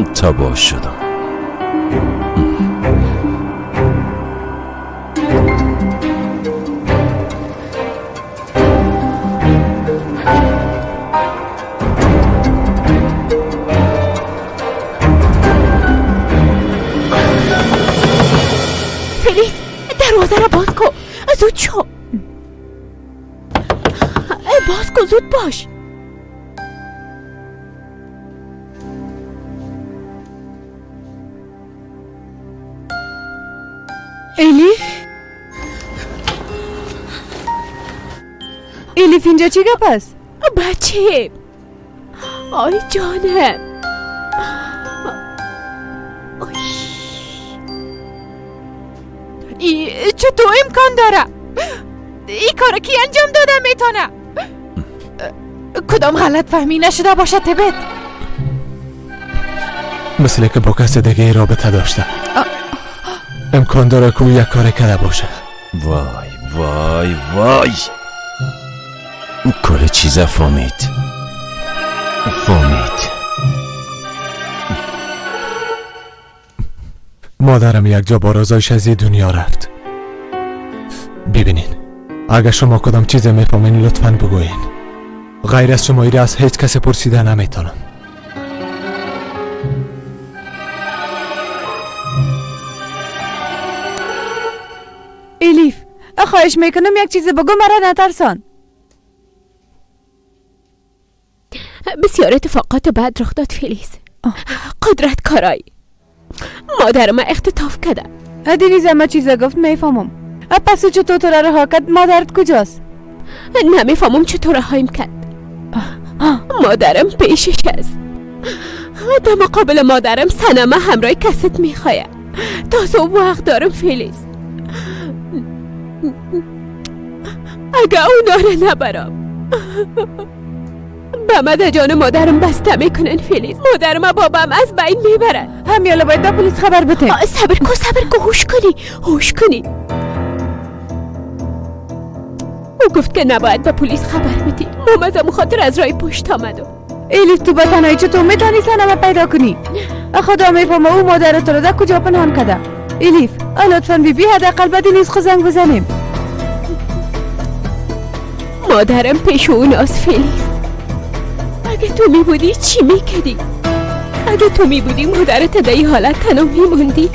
S1: تباه شدم.
S7: فلیز دروازه را باز کن، زود شو، باز کن، زود باش.
S11: الیف، الیف اینجا چی گپ است؟
S7: بچه، آی جانم،
S11: ای چطور امکان داره؟ ای کارو کی انجام داده میتونه؟ کدام غلط فهمی نشده باشه تبت؟
S10: مثل که با کس دیگه رابطه داشته. امکان داره که او یک کار کرده باشه.
S1: وای وای وای، کل چیزا فهمید.
S10: مادرم یک جا با رضایش از دنیا رفت. ببینین، اگر شما کدام چیز میفهمین لطفاً بگوین. غیر از شما ایره از هیچ کس پرسیده نمیتونم.
S11: الیف، خواهش میکنم یک چیز بگو، مرا نترسان.
S7: بسیار اتفاقات بد رخ داد فلیز. قدرت کارای مادر ما اختطاف کرده.
S11: دینیز همه چیز گفت میفهمم. پس چطور تو را رها کرد؟ مادرت کجاست؟
S7: نمیفهمم چطور رهایم کرد. مادرم پیشش است. در مقابل مادرم سنمه همراه کست میخوایه. تا صبح وقت دارم فلیز. اگه اونا را نبرم به مده جان مادرم بسته میکنن فلیز. مادرم بابام از بین میبرن.
S11: همیالا باید به پلیس خبر بده.
S7: صبر کن، صبر کن، هوش کنی، هوش کنی. او گفت که نباید به پلیس خبر بدی. مام از خاطر از رای پشت آمدم.
S11: الیف تو به تنهایی چطور میتونی سنمه پیدا کنی؟ خدا میفهمه او مادر تو را در کجا پنهان کرده. الیف لطفاً بی حداقل به دنیز خو زنگ بزنیم.
S7: مادرم پیش اوناست فلیز. اگه تو می بودی چی میکردی؟ اگه تو می بودی مادرت در این حالت تنها میموندی؟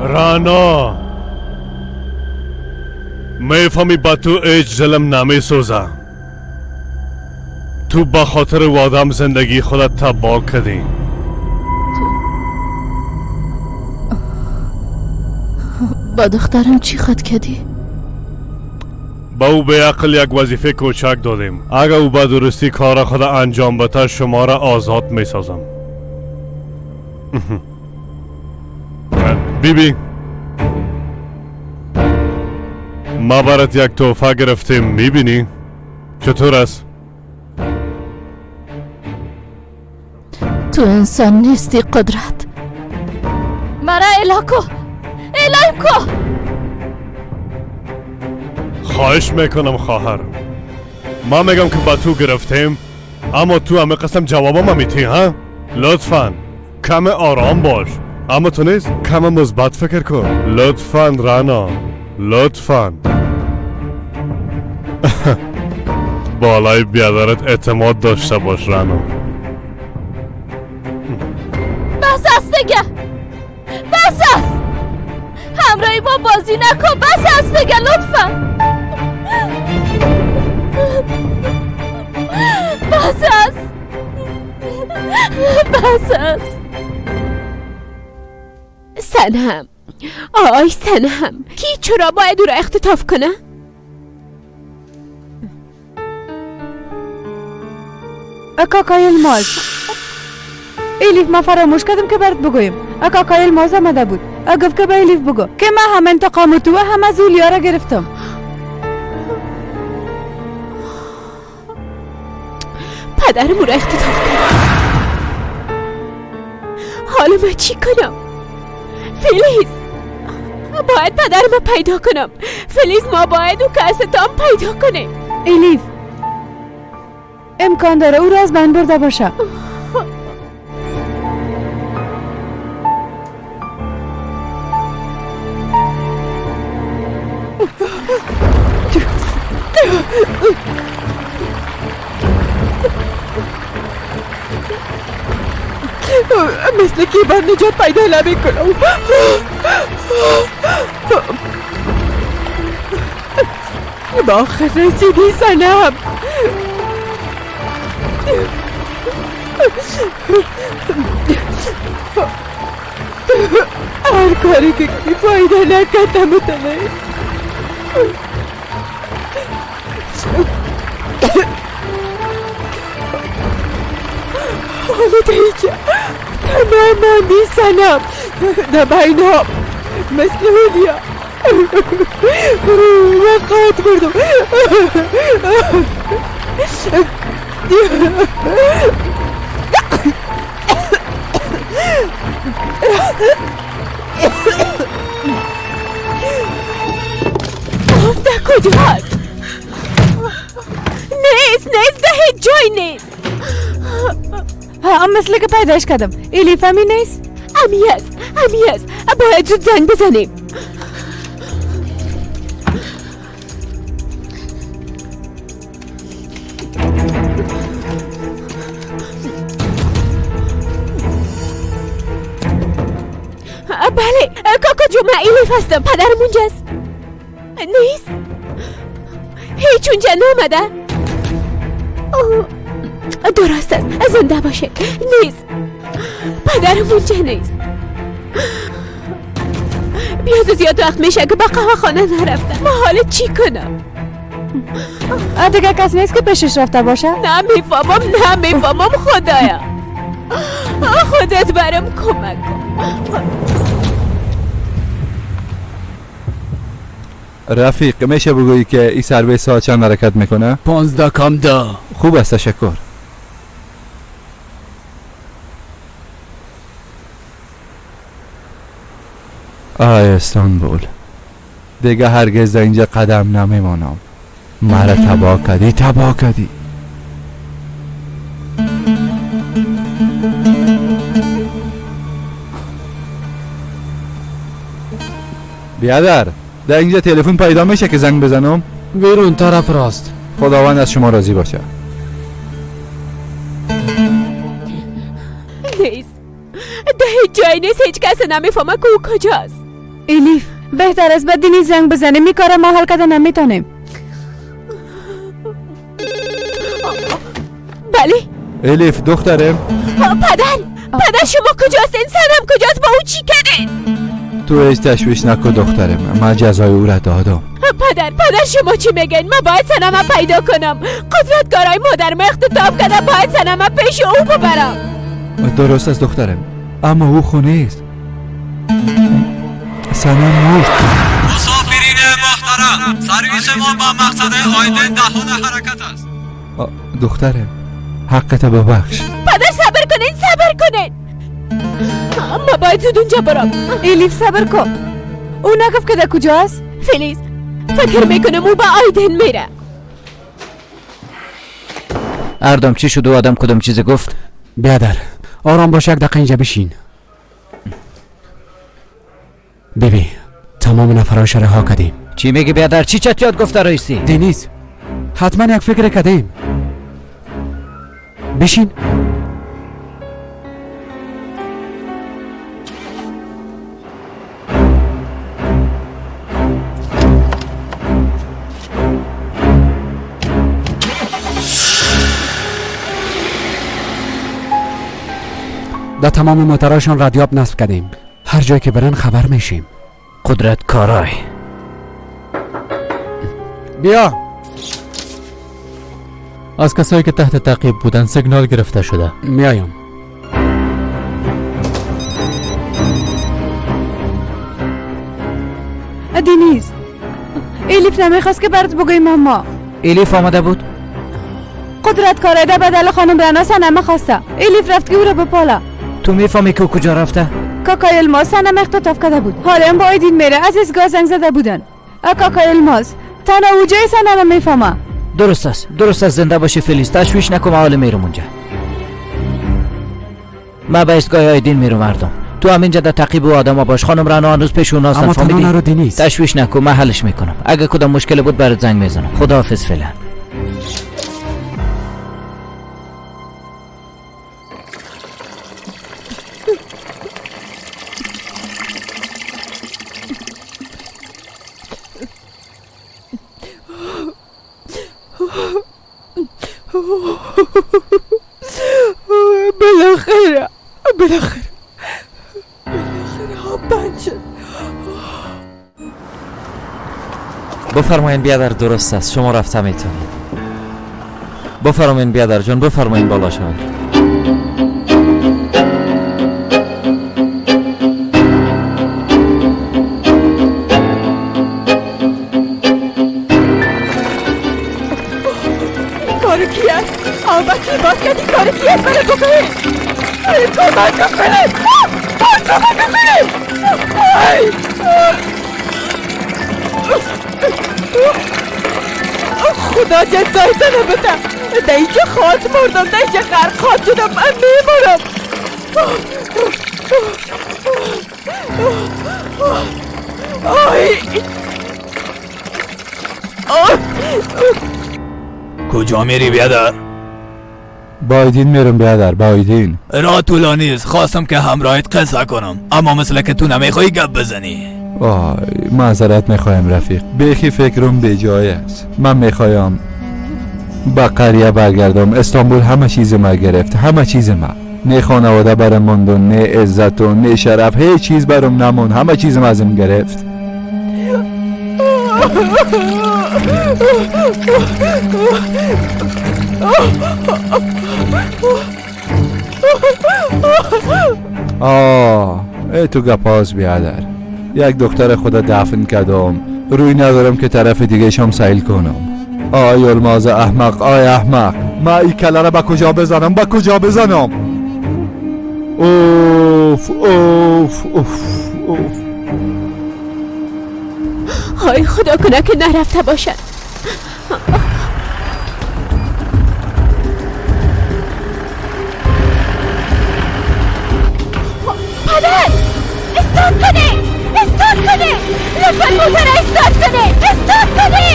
S3: رانا، میفهمی با تو هیچ ظلم نمیسوزه. تو به خاطر وادم زندگی خودت تباه کردی.
S8: با دخترم چی خود کردی؟
S3: با او به عقل یک وظیفه کوچک دادیم. اگر او به درستی کار خود انجام بده شما را آزاد میسازم. بی بی، ما برات یک تحفه گرفتیم، میبینی چطور است؟
S8: تو انسان نیستی قدرت. مرا اله کو، اله کو.
S3: خواهش میکنم خواهر، ما میگم که با تو گرفتیم، اما تو همه قسم جوابم میتی ها؟ لطفا کم آرام باش. اما تو نیست کم مثبت فکر کن. لطفا رانا، لطفا. بالای بیادرت اعتماد داشته باش رانا.
S8: بس است دیگه، بس است. همراهی با بازی نکن، بس است دیگه، لطفا. بس است، بس است.
S7: سنم، آی سنم، کی چرا باید او را اختطاف کنه؟
S11: کاکای الماز. الیف ما فراموش کردم که برات بگویم. کاکای الماز آمده بود. گفت که به الیف بگو که من هم انتقام تو و هم از اولیا را گرفتم.
S7: پدرم او را اختطاف کرد. حالا من چی کنم؟ فلیز باید پدرم پیدا کنم. فلیز ما باید او کاستام پیدا کنیم.
S11: الیف امکان داره او را از بین برده باشه.
S7: مثل که بر نجات پیدا نمی کنم. به آخر رسیدی سنم. هر کاری که فایده نکردم متنه. حالت هیچ تماما نیستنم در بین ها مثل هولیا وقت بردم. آف در کجاست؟ نیست نیست در هیچ جای نیست.
S11: ها مثل که پیداش کردم. الیف همی نیست؟
S7: امی است امی است. باید زود زنگ بزنیم. بله کاکا جو من الیف هستم. پدرم اونجاست؟ نیست؟ هیچ اونجا نامده؟ درست است زنده باشه. نیست پدرم اونجا نیست. بیاز زیاد وقت میشه که با قهوه خانه نرفتم. ما حالا چی کنم؟
S11: دیگه کس نیست که پیشش رفته باشه؟
S7: نمیفهمم نمیفهمم. خدایا خودت برم کمک کن.
S19: رفیق میشه بگویی که این سرویس ساعت چند حرکت میکنه؟
S16: 15 کم 10.
S19: خوب است تشکر. آی استانبول دیگه هرگز در اینجا قدم نمیمانم. مرا تباه کردی تباه کردی. بیادر در اینجا تلفن پیدا میشه که زنگ بزنم؟
S16: بیرون طرف راست.
S19: خداوند از شما راضی باشه.
S7: نیست ده هیچ جایی نیست. هیچ کس نمیفهمه که او کجاست.
S11: الیف بهتر از به دینی زنگ بزنیم. این کار ما حل کرده نمیتونیم.
S7: بله
S19: الیف دخترم.
S7: پدر پدر شما کجاست؟ این سنم کجاست؟ با او چی کردین؟
S19: تو هیچ تشویش نکن دخترم، من جزای او را دادم.
S7: پدر پدر شما چی میگین؟ من باید سنم پیدا کنم. قدرتکارای مادرم اختطاف کرده. باید سنم پیش او ببرم.
S19: درست است دخترم، اما او خونه است. سنم مرد.
S12: مسافرین محترم، سرویس ما با مقصد آیدن در حال حرکت است.
S19: دخترم حقت ببخش.
S7: پدر صبر کنین صبر کنین. ما باید زود اونجا برم.
S11: الیف صبر کن. او نگفت که در کجاست؟
S7: فلیز فکر میکنم او با آیدن میره.
S9: اردم چی شد؟ او آدم کدام چیز گفت؟
S16: بیادر آرام باش، یک دقیقه اینجا بشین. بیبی تمام نفرهاش رها کردیم.
S9: چی میگی بیادر؟ چی چت یاد گفته رئیسی؟
S16: دنیز حتما یک فکر کردیم. بشین. در تمام موترهاشان ردیاب نصب کردیم. هر جایی که برن خبر میشیم.
S9: قدرت کارای
S16: بیا.
S10: از کسایی که تحت تعقیب بودن سیگنال گرفته شده.
S16: میایم.
S11: دنیز الیف نمیخواست که برات بگویم. ماما
S9: الیف آمده بود؟
S11: قدرت کارای در بدل خانم رنا سنمه خواسته. الیف رفت که او را بپاله.
S9: تو میفهمی که کجا رفته؟
S11: کاکا یلماز سنم اختطاف کرده بود. حالا با آیدین میره، از ایستگاه زنگ زده بودن. کاکا یلماز تنها او جای سنم میفهمه.
S9: درست است، درست است. زنده باشی فلیز، تشویش نکن، حالا میرم اونجا. ما به ایستگاه آیدین میرم مردم. تو هم اینجا در تعقیب او آدم باش. خانم رنا هنوز پیش اوناست.
S12: اما
S9: فهمیدی؟
S12: تنها نرو نیست.
S9: تشویش نکن، من حلش میکنم. اگه کدام مشکل بود برات زنگ میزنم. خداحافظ فعلا.
S7: بالاخره بالاخره بالاخره بند شد.
S12: بفرمایین بیادر، درست است، شما رفته میتونید. بفرمایین بیادر جان، بفرمایین بالا شوید.
S7: کار کی است؟ آبکی باز کردی. کار کی است؟ برای بکنید، کمک کنید، کمک کنید. خدا جزایتان بده. در اینجا خواهد مردم، در اینجا غرق خواهد شدم، من میمونم.
S20: کجا میری بیادر؟
S19: با آیدین میرم بیادر، با آیدین.
S20: راه طولانی است، خواستم که همراهت قصه کنم، اما مثل که تو نمیخوای گپ بزنی.
S19: آی معذرت میخوایم رفیق، بیخی فکرم به جای است. من میخوایم به قریه برگردم. استانبول همه چیز ما گرفت، همه چیز ما. نه خانواده برم موند و نه عزت و نه شرف، هیچ چیز برم نموند، همه چیز ما ازم گرفت. آه ای تو گپاز بیادر، یک دختر خدا دفن کردم، روی ندارم که طرف دیگه شام سیل کنم. آی یلماز احمق، آی احمق، ما این کله را به کجا بزنم، به کجا بزنم؟ اوف اوف اوف اوف.
S7: آی خدا کنه که نرفته باشد. پدر استارت کنه، استارت کنه، لطفا موتر استارت کنه، استارت کنه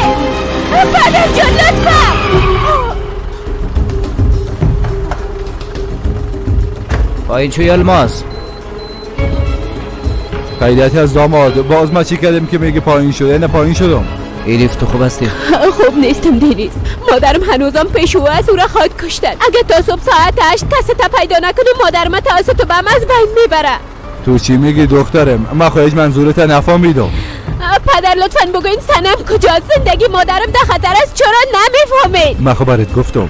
S7: پدر جان، لطفا.
S9: پایین شو یلماز.
S19: خیریتی از داماد، باز ما چی کردیم که میگه پایین شده؟ نه پایین شدم.
S9: ایلیف تو خوب هستی؟
S7: خوب نیستم دنیز، مادرم هنوزم پیش او است، او را خواهد کشتن. اگه تا صبح ساعت 8 کسی تا پیدا نکنه مادرم توسط بم از بین میبره.
S19: تو چی میگی دخترم؟ من خواهش منظورت نفهمیدم.
S7: پدر لطفاً بگوین سنم کجاست؟ زندگی مادرم در خطر است، چرا نمیفهمید؟
S19: من خب برات گفتم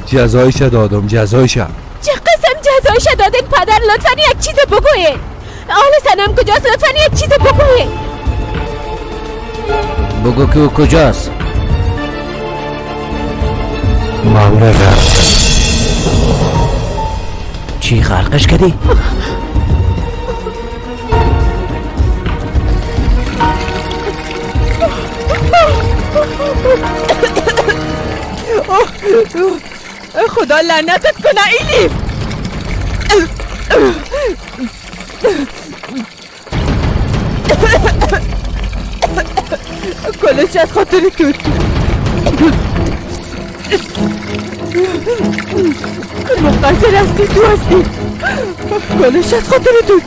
S19: جزایش دادم، جزایش.
S7: چه قسم جزایش دادین پدر؟ لطفاً یک چیز بگوین. آل سنم کجاست؟ لطفاً یک چیز بگوین.
S9: بگو که او کجاست؟
S19: مامور غرق.
S9: چی غرقش کردی؟
S7: خدا لعنتت کنه ایلیف. کلش از خاطر تو. مقصر هستی تو هستی، کلش از خاطر تو.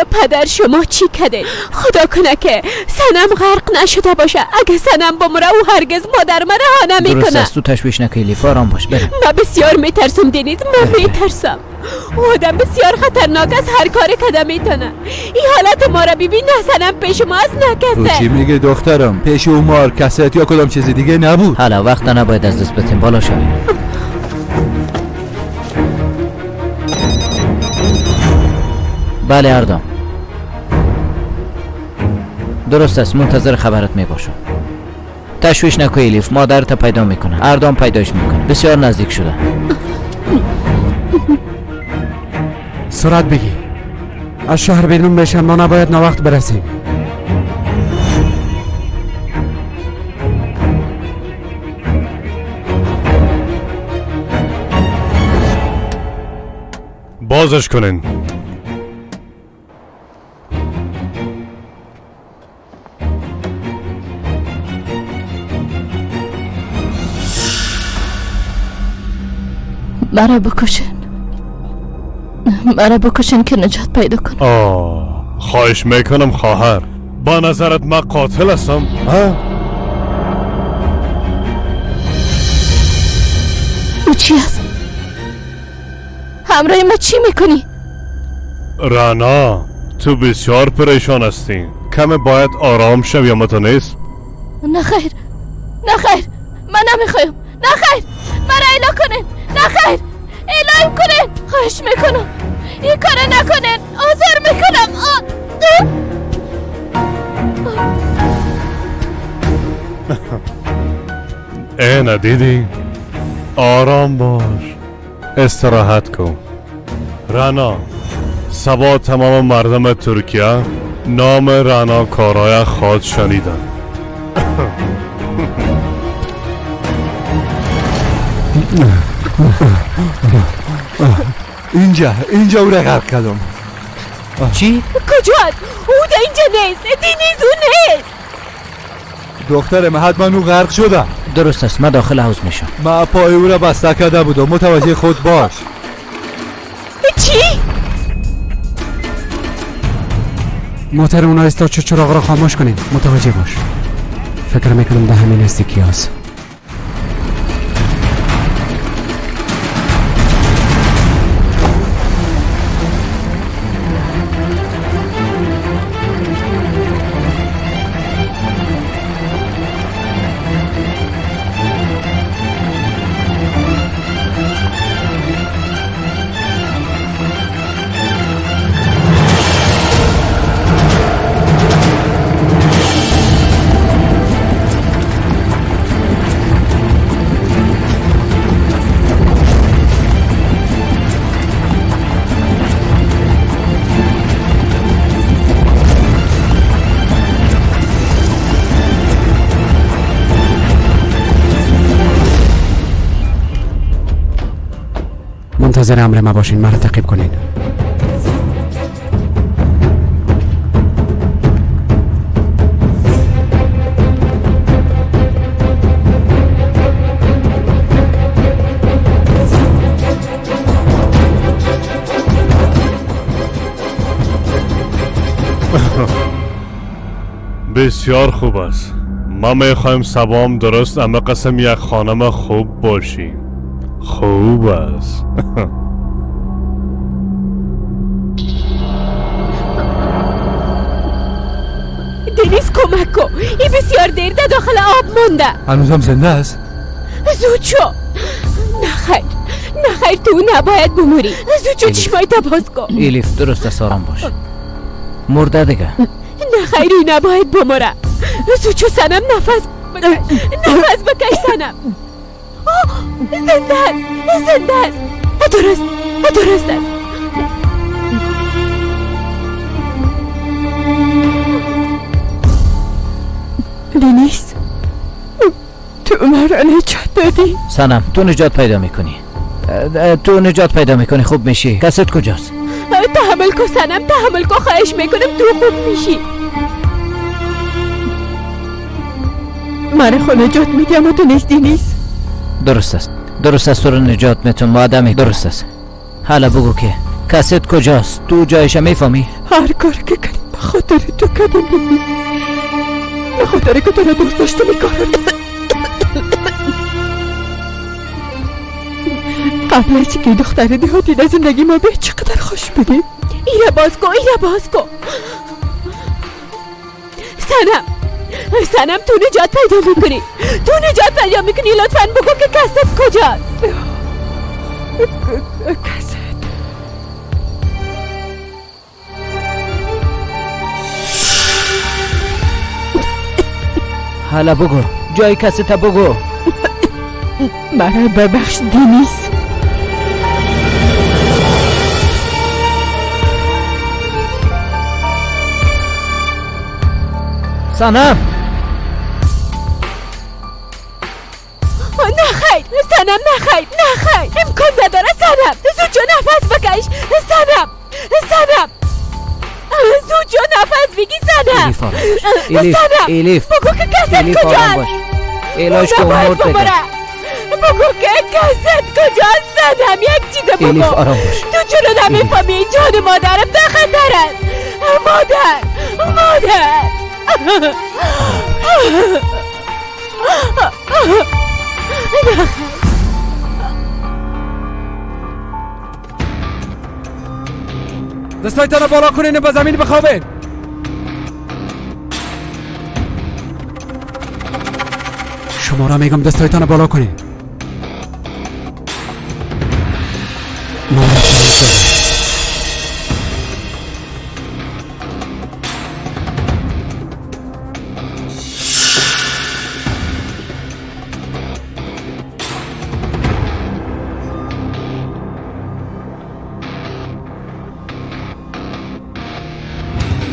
S7: پدر شما چی کده؟ خدا کنه که سنم غرق نشده باشه. اگه سنم بمره او هرگز مادر من رها نمیکنه.
S9: درست است، تو تشویش نکن الیف، آرام باش. بره.
S7: من بسیار میترسم دنیز، من میترسم. او آدم بسیار خطرناک است، هر کاری کده میتونه. این حالت ما را ببین، نه سنم پیش ما است نه کسه.
S19: تو چی میگی دخترم؟ پیش او مار کست یا کدام چیز دیگه نبود.
S9: حالا وقت نباید از دست بدیم، بالا شویم. بله اردام، درست است، منتظر خبرت می باشم. تشویش نکن الیف، مادرت پیدا میکنه، اردام پیداش میکنه، بسیار نزدیک شده.
S16: سرعت بگی، از شهر بیرون بشم، ما نباید ناوقت برسیم.
S3: بازش کنین.
S8: مرا بکشن، مرا بکشن که نجات پیدا کنم.
S3: آه، خواهش میکنم خواهر، با نظرت من قاتل هستم؟ ها؟
S8: او چی هست؟ همراه ما چی میکنی؟
S3: رانا، تو بسیار پریشان هستی، کم باید آرام شو یا متو نیست؟
S8: نه خیر، نه خیر، من نمیخوایم، نه خیر، مرا ایلا کنن، نه خیر، اعلام کنن، خواهش میکنم این کار نکنن، آزار میکنم.
S3: ای ندیدی؟ آرام باش، استراحت کن. رانا، سبا تمام مردم ترکیه نام رانا کارای خود شنیدن.
S19: اینجا او را غرق کردم.
S9: چی؟
S7: کجاست؟ او در اینجا نیست. دنیز او نیست.
S19: دخترم حتما او غرق شده.
S9: درست است، من داخل حوض میشم.
S19: من پای او را بسته کرده بودم، متوجه خود باش.
S7: چی؟
S16: موتر اونا استاد شد، چراغ را خاموش کنین. متوجه باش. فکر میکنم به همین نزدیکی هست. منتظر امر ما باشین، مرا تعقیب کنین.
S3: بسیار خوب است. ما میخوایم سبام درست اما قسم یک خانم خوب باشیم. خوب است.
S7: دنیز کمک کن، این بسیار دیر در داخل آب مونده.
S19: هنوزم زنده است؟
S7: زود شو. نخیر نخیر، تو نباید بموری. زود شو، چشمایت باز کن.
S9: الیف درست است، آرام باش. مرده دیگه.
S7: نخیر، این نباید بموره. زود شو سنم، نفس بکش، نفس بکش سنم. زنده است، زنده است. درست، درست است. دنیز، تو مرا نجات دادی.
S9: سنم، تو نجات پیدا میکنی. تو نجات پیدا میکنی، خوب میشی. کست کجاست؟
S7: تحمل کن سنم، تحمل کن، خواهش میکنم، تو خوب میشی. مرا خود نجات میدی اما تو نیستی. نیست.
S9: درست است، درست است، تو رو نجات میتون. وعده می. درست است. حالا بگو که کست کجاست؟ تو جایش میفهمی؟
S7: هر کار که کردیم به خاطر تو کردیم، به خاطر که تو را دوست داشتم این کار. قبل از اینکه دختر دهاتی در زندگی ما به چقدر خوش بودیم. ایره باز کن، ایره باز کن. سنم، سنم تو نجات پیدا میکنی، تو نجات پیدا میکنی. لطفا بگو که کست کجاست. کست
S9: حالا بگو جای کست بگو.
S7: مرا ببخش دنیز.
S9: سنم
S7: نه خیر سنم، نه خیر، نه خیر، امکان نداره. سنم زود جو نفس بکش. سنم، سنم زود جو نفس بگی. سنم، سنم
S9: الیف
S7: بگو که کست کجاست.
S9: الاش که مرد بگه.
S7: بگو که کست کجاست. سنم یک چیز بگو.
S9: الیف آرام باش.
S7: تو چرا نمیفهمی؟ جان مادرم در خطر است. مادر، مادر.
S2: دستایتان بالا کنین و به زمین بخوابین. شما را میگم دستایتان بالا کنین.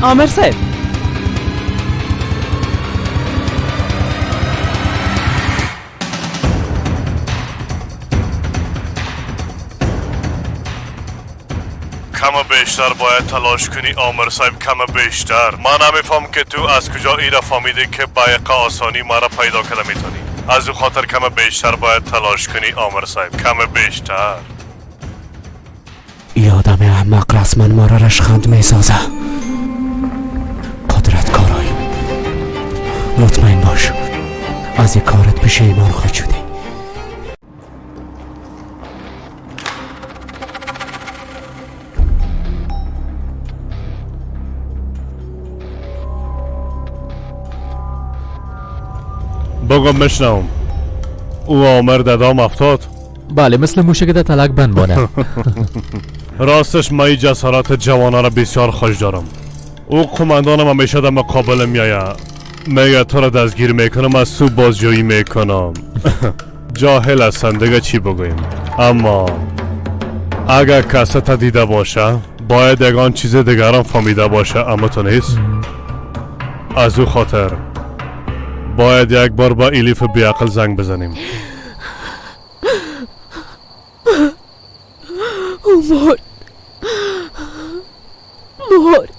S12: آمر صاحب،
S3: کم بیشتر باید تلاش کنی آمر صاحب، کم بیشتر. من نمیفهم که تو از کجا ایره فهمیدی که با یک آسانی مرا پیدا کرده میتونی. از او خاطر کم بیشتر باید تلاش کنی آمر صاحب، کم بیشتر.
S16: ای آدم احمق رسما ما را رشخند میسازه. قدرت کارای، مطمئن باش از یک کارت پشیمان خواهد شدی.
S3: بگم مشنوم او آمر ددام افتاد.
S10: بله، مثل موشه که در تلک بند بانه.
S3: راستش من این جسارت جوانا را بسیار خوش دارم. او قماندانم همیشه در مقابل میآید، میگه تو را دستگیر میکنم، از تو بازجویی میکنم. جاهل هستن دیگه چی بگوییم. اما اگر کسی تا دیده باشه باید یگان چیز دیگرم فهمیده باشه، اما تو نیست. از او خاطر باید یک بار با الیف بیعقل زنگ بزنیم.
S7: او مرد، مرد،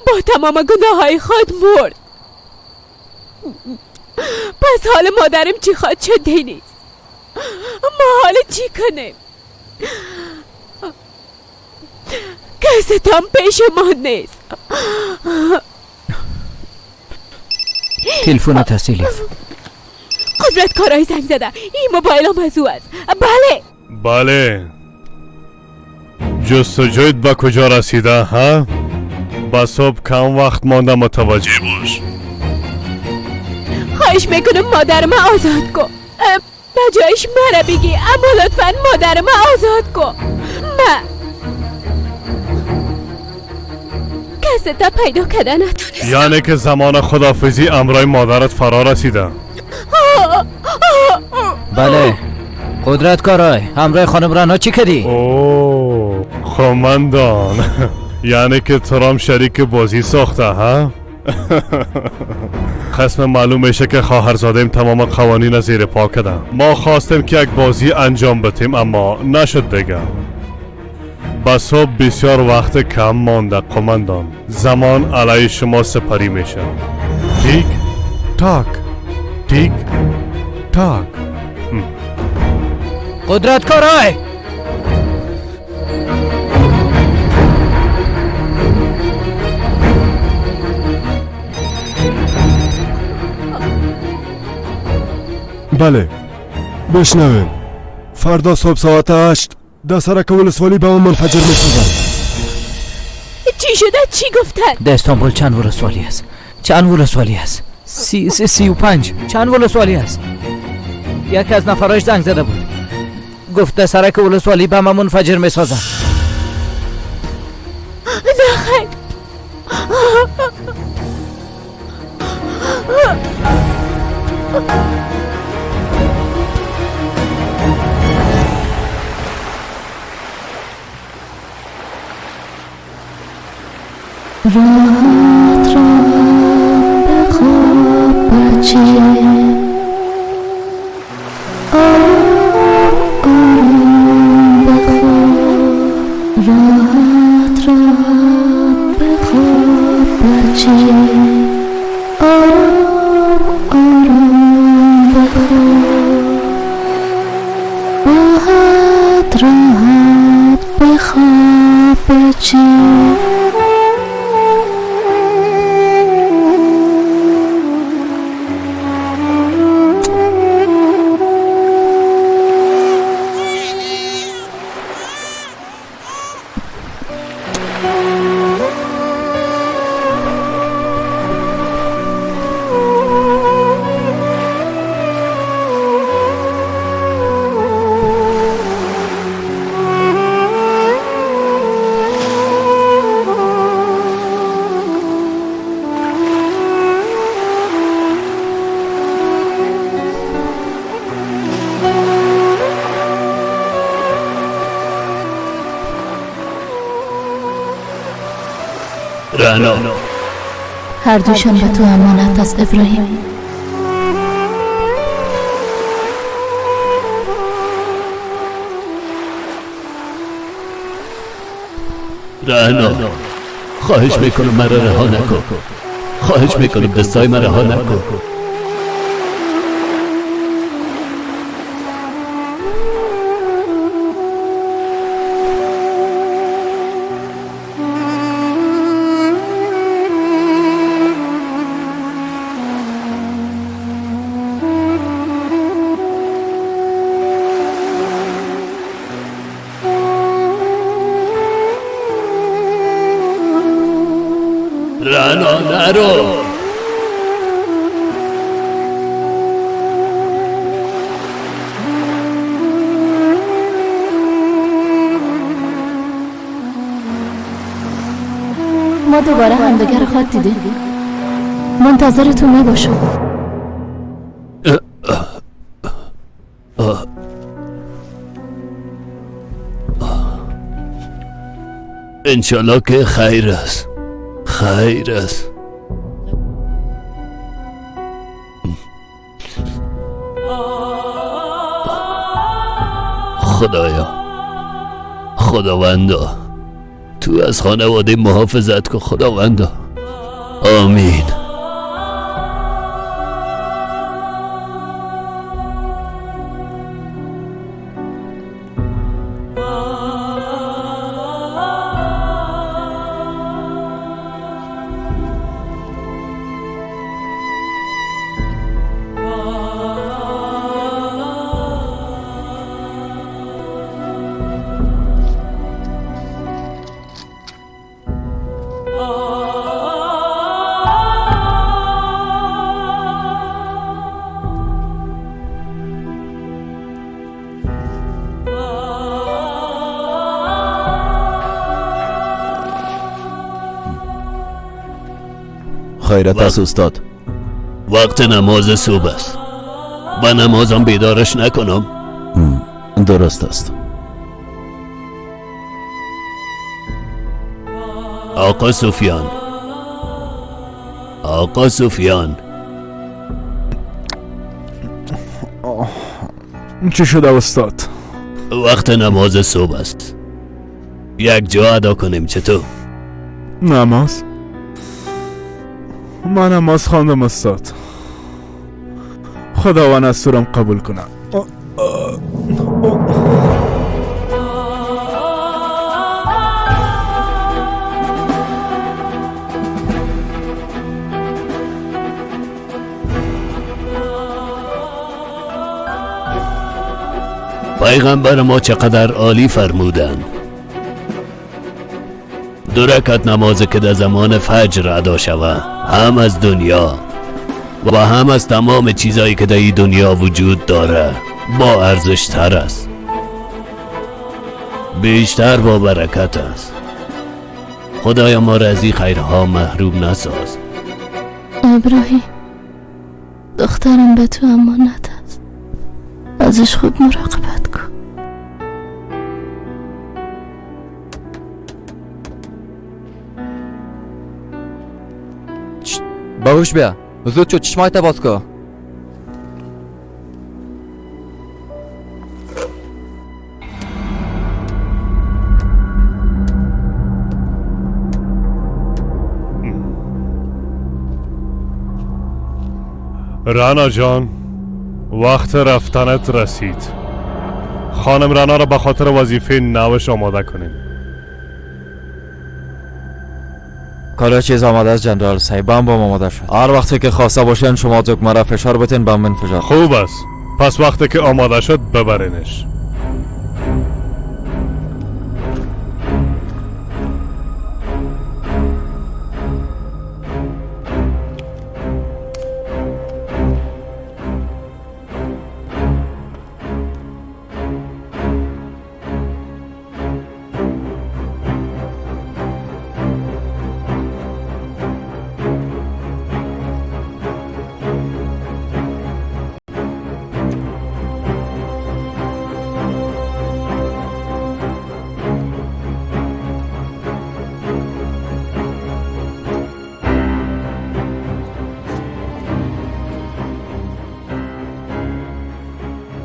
S7: با تمام گناه های خود مرد. پس حال مادرم چی خواهد شد دنیز؟ ما حال چی کنیم؟ کسی تام پیش ما نیست.
S9: تلفنت هست الیف.
S7: قدرت کارای زنگ زده. این موبایل هم از او است. بله
S3: بله. جستجویت به کجا رسیده ها؟ به صبح کم وقت مانده، متوجه باش.
S7: خواهش میکنم مادر من آزاد کن. به جایش مرا بگی، اما لطفا مادر من آزاد کن. من کسی تا پیدا کرده نتونستم.
S3: یعنی که زمان خدافزی امرای مادرت فرا رسیده.
S9: بله قدرت کارای، همراه خانم رنا چی کردی؟
S3: اوه خمندان، یعنی که ترام شریک بازی ساخته ها؟ قسم معلوم میشه که خواهرزادیم تمام قوانین زیر پا کردن. ما خواستیم که یک بازی انجام بدیم اما نشد دیگه. به صبح بسیار وقت کم مانده قماندان. زمان علیه شما سپری میشه. تیک تاک تیک تاک.
S9: قدرت کارای.
S17: بله بشنوین، فردا صبح ساعت 8 در سرک ولسوالی به من منفجر میسازند.
S7: چی شده؟ چی گفتن؟
S9: در استانبول چند ولسوالی است؟ چند ولسوالی است؟ 35. چند ولسوالی است؟ یکی از نفراش زنگ زده بود، گفت در سرک ولسوالی به من منفجر میسازن.
S7: نه خیر.
S8: راحت راحت بخواب بچه، آرام آرام بخواب، راحت راحت بخواب بچه، آرام آرام بخواب، راحت راحت بخواب بچه.
S20: رعنا،
S8: هر دوشان به تو امانت است ابراهیم.
S20: رعنا، خواهش میکنم مرا رها نکن، خواهش میکنم دستای مرا رها نکن. رعنا نرو.
S8: ما دوباره همدیگر خواهد دیدیم. منتظر تو میباشم.
S20: انشالله که خیر است، خیر است. خدایا، خداوندا، تو از خانواده محافظت کن خداوندا. آمین.
S1: خیرت است استاد.
S20: وقت نماز صبح است. با نمازم بیدارش نکنم.
S1: درست است.
S20: آقا سفیان، آقا سفیان.
S6: چی شده استاد؟
S20: وقت نماز صبح است. یک جا ادا کنیم. چطور؟
S6: نماز؟ من نماز خواندم استاد. خداوند از سورم قبول کنه.
S20: پیغمبر ما چقدر عالی فرمودن. 2 رکعت نماز که در زمان فجر ادا شوه هم از دنیا و هم از تمام چیزایی که در این دنیا وجود داره با ارزش تر است، بیشتر با برکت است. خدایا ما را از این خیرها محروم نساز.
S8: ابراهیم دخترم به تو امانت است، ازش خوب مراقبت کن.
S18: باهوش بیا، زود شو، چشمایت باز کن.
S3: رعنا جان، وقت رفتنت رسید. خانم رعنا را به خاطر وظیفه نوش آماده کنیم.
S18: کالا چیز آماده است جنرال صاحب، بم آماده شد. هر وقتی که خواسته باشین شما دکمه را فشار بتین بم انفجار.
S3: خوب است، پس وقتی که آماده شد ببرینش.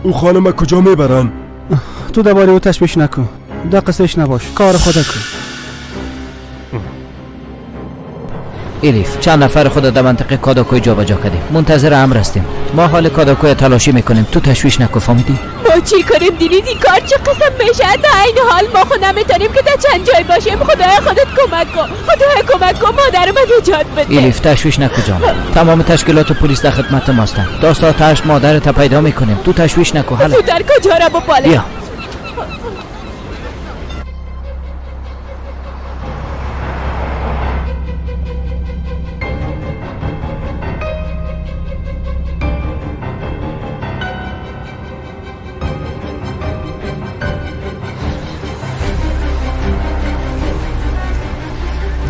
S17: او خانم کجا میبرن؟
S5: تو درباره او تشویش نکن، در قصهش نباش، کار خود کن.
S9: الیف چند نفر خود در منطقه کاداکوی جابجا کردیم، منتظر امر هستیم. ما حال کاداکوی تلاشی میکنیم، تو تشویش نکن، فهمیدی؟
S7: ما چی کنیم دیدید این کار چه قسم میشه؟ تا این حال ما خود نمیتونیم که در چند جای باشیم. خدای خودت کمک کن، خدای کمک کن، مادر من نجات بده.
S9: الیف تشویش نکن جان، تمام تشکیلات پلیس در خدمت ماستن. تا ساعت 8 مادرت پیدا میکنیم، تو تشویش نکن. حالا
S7: تو در کجا را بالا
S9: بیا.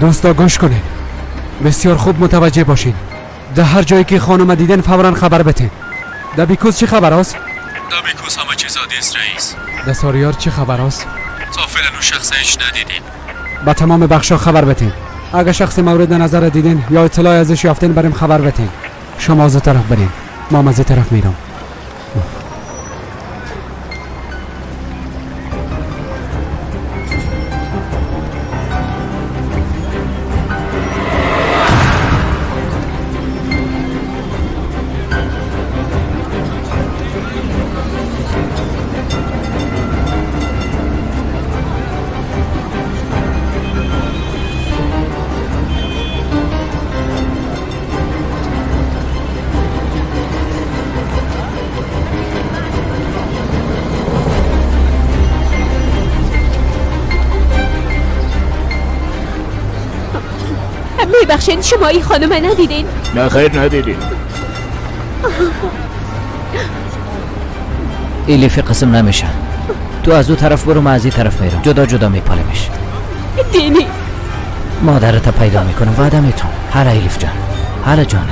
S16: دوستا گوش کنین، بسیار خوب متوجه باشین. در هر جایی که خانم دیدن فورا خبر بتین. در بیکوز چه خبر است؟
S21: در بیکوز همه چیز عادی است رئیس.
S16: در ساریار چه خبر است؟
S21: تا فعلا اون شخص هیچ ندیدیم.
S16: با تمام بخشا خبر بتین. اگر شخص مورد نظر دیدین یا اطلاع ازش یافتین بریم خبر بتین. شما از طرف برین، ما از طرف میرم.
S7: میبخشین شما این خانم ندیدین؟
S20: نه خیر ندیدین.
S9: الیف قسم نمیشه، تو از او طرف برو، من از این طرف میرم، جدا جدا میپالمش.
S7: دینی
S9: مادرت پیدا میکنم، وعده میتونم. هر الیف جان، هر جان.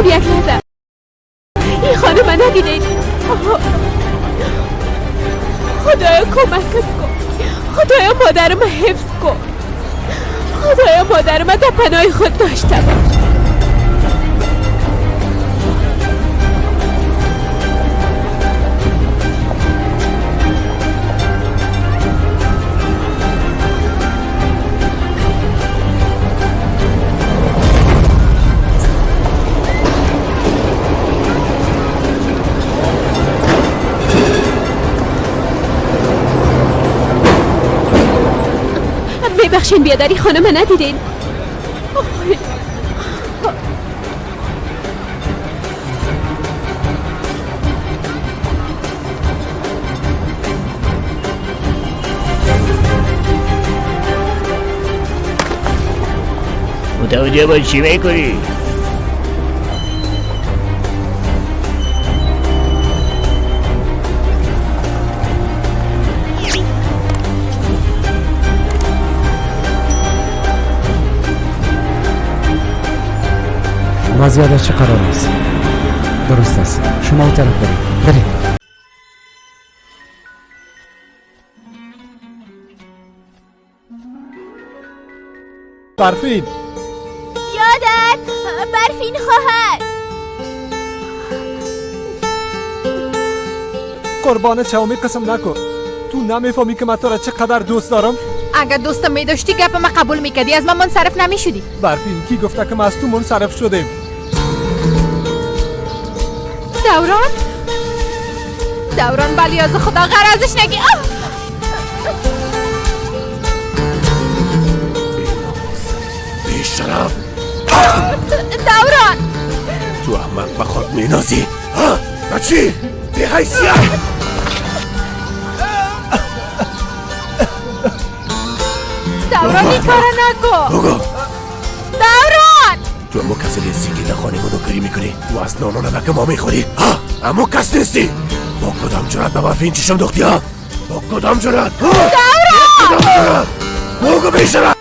S7: یک لحظه این خانم ندیدین؟ خدایا کمکت کن، خدایا مادرم حفظ کن، خدایا مادرم در پناه خود داشته باش. ببخشین بیادری خانم ندیدین؟
S20: متوجه باید چی میکنی؟
S4: وضعیت از چه قرار است؟ درست است، شما اون طرف برید. برید.
S2: برفین
S7: یادت برفین خواهر.
S2: قربان چاومی قسم نکن. تو نمیفهمی که من تو را چقدر دوست دارم؟
S13: اگر دوستم میداشتی گپ من قبول میکردی، از من منصرف نمیشدی.
S2: برفین کی گفته که ما از تو منصرف شدیم؟
S13: دوران دوران بلی از خدا غرضش نگی.
S1: بی شرف
S13: دوران،
S1: تو احمق به خود مینازی ها؟ بچی بی حیثیت.
S13: دوران این کارو نکن.
S1: بگو
S13: دوران،
S1: تو امو کسی نیستی که در خانه ما نوکری میکنی، تو از نان و نمک ما میخوری ها؟ امو کس نیستی. با کدام جرات به برفین چشم دوختی ها؟ با کدام جرات؟
S13: دوران
S1: بگو بی شرف.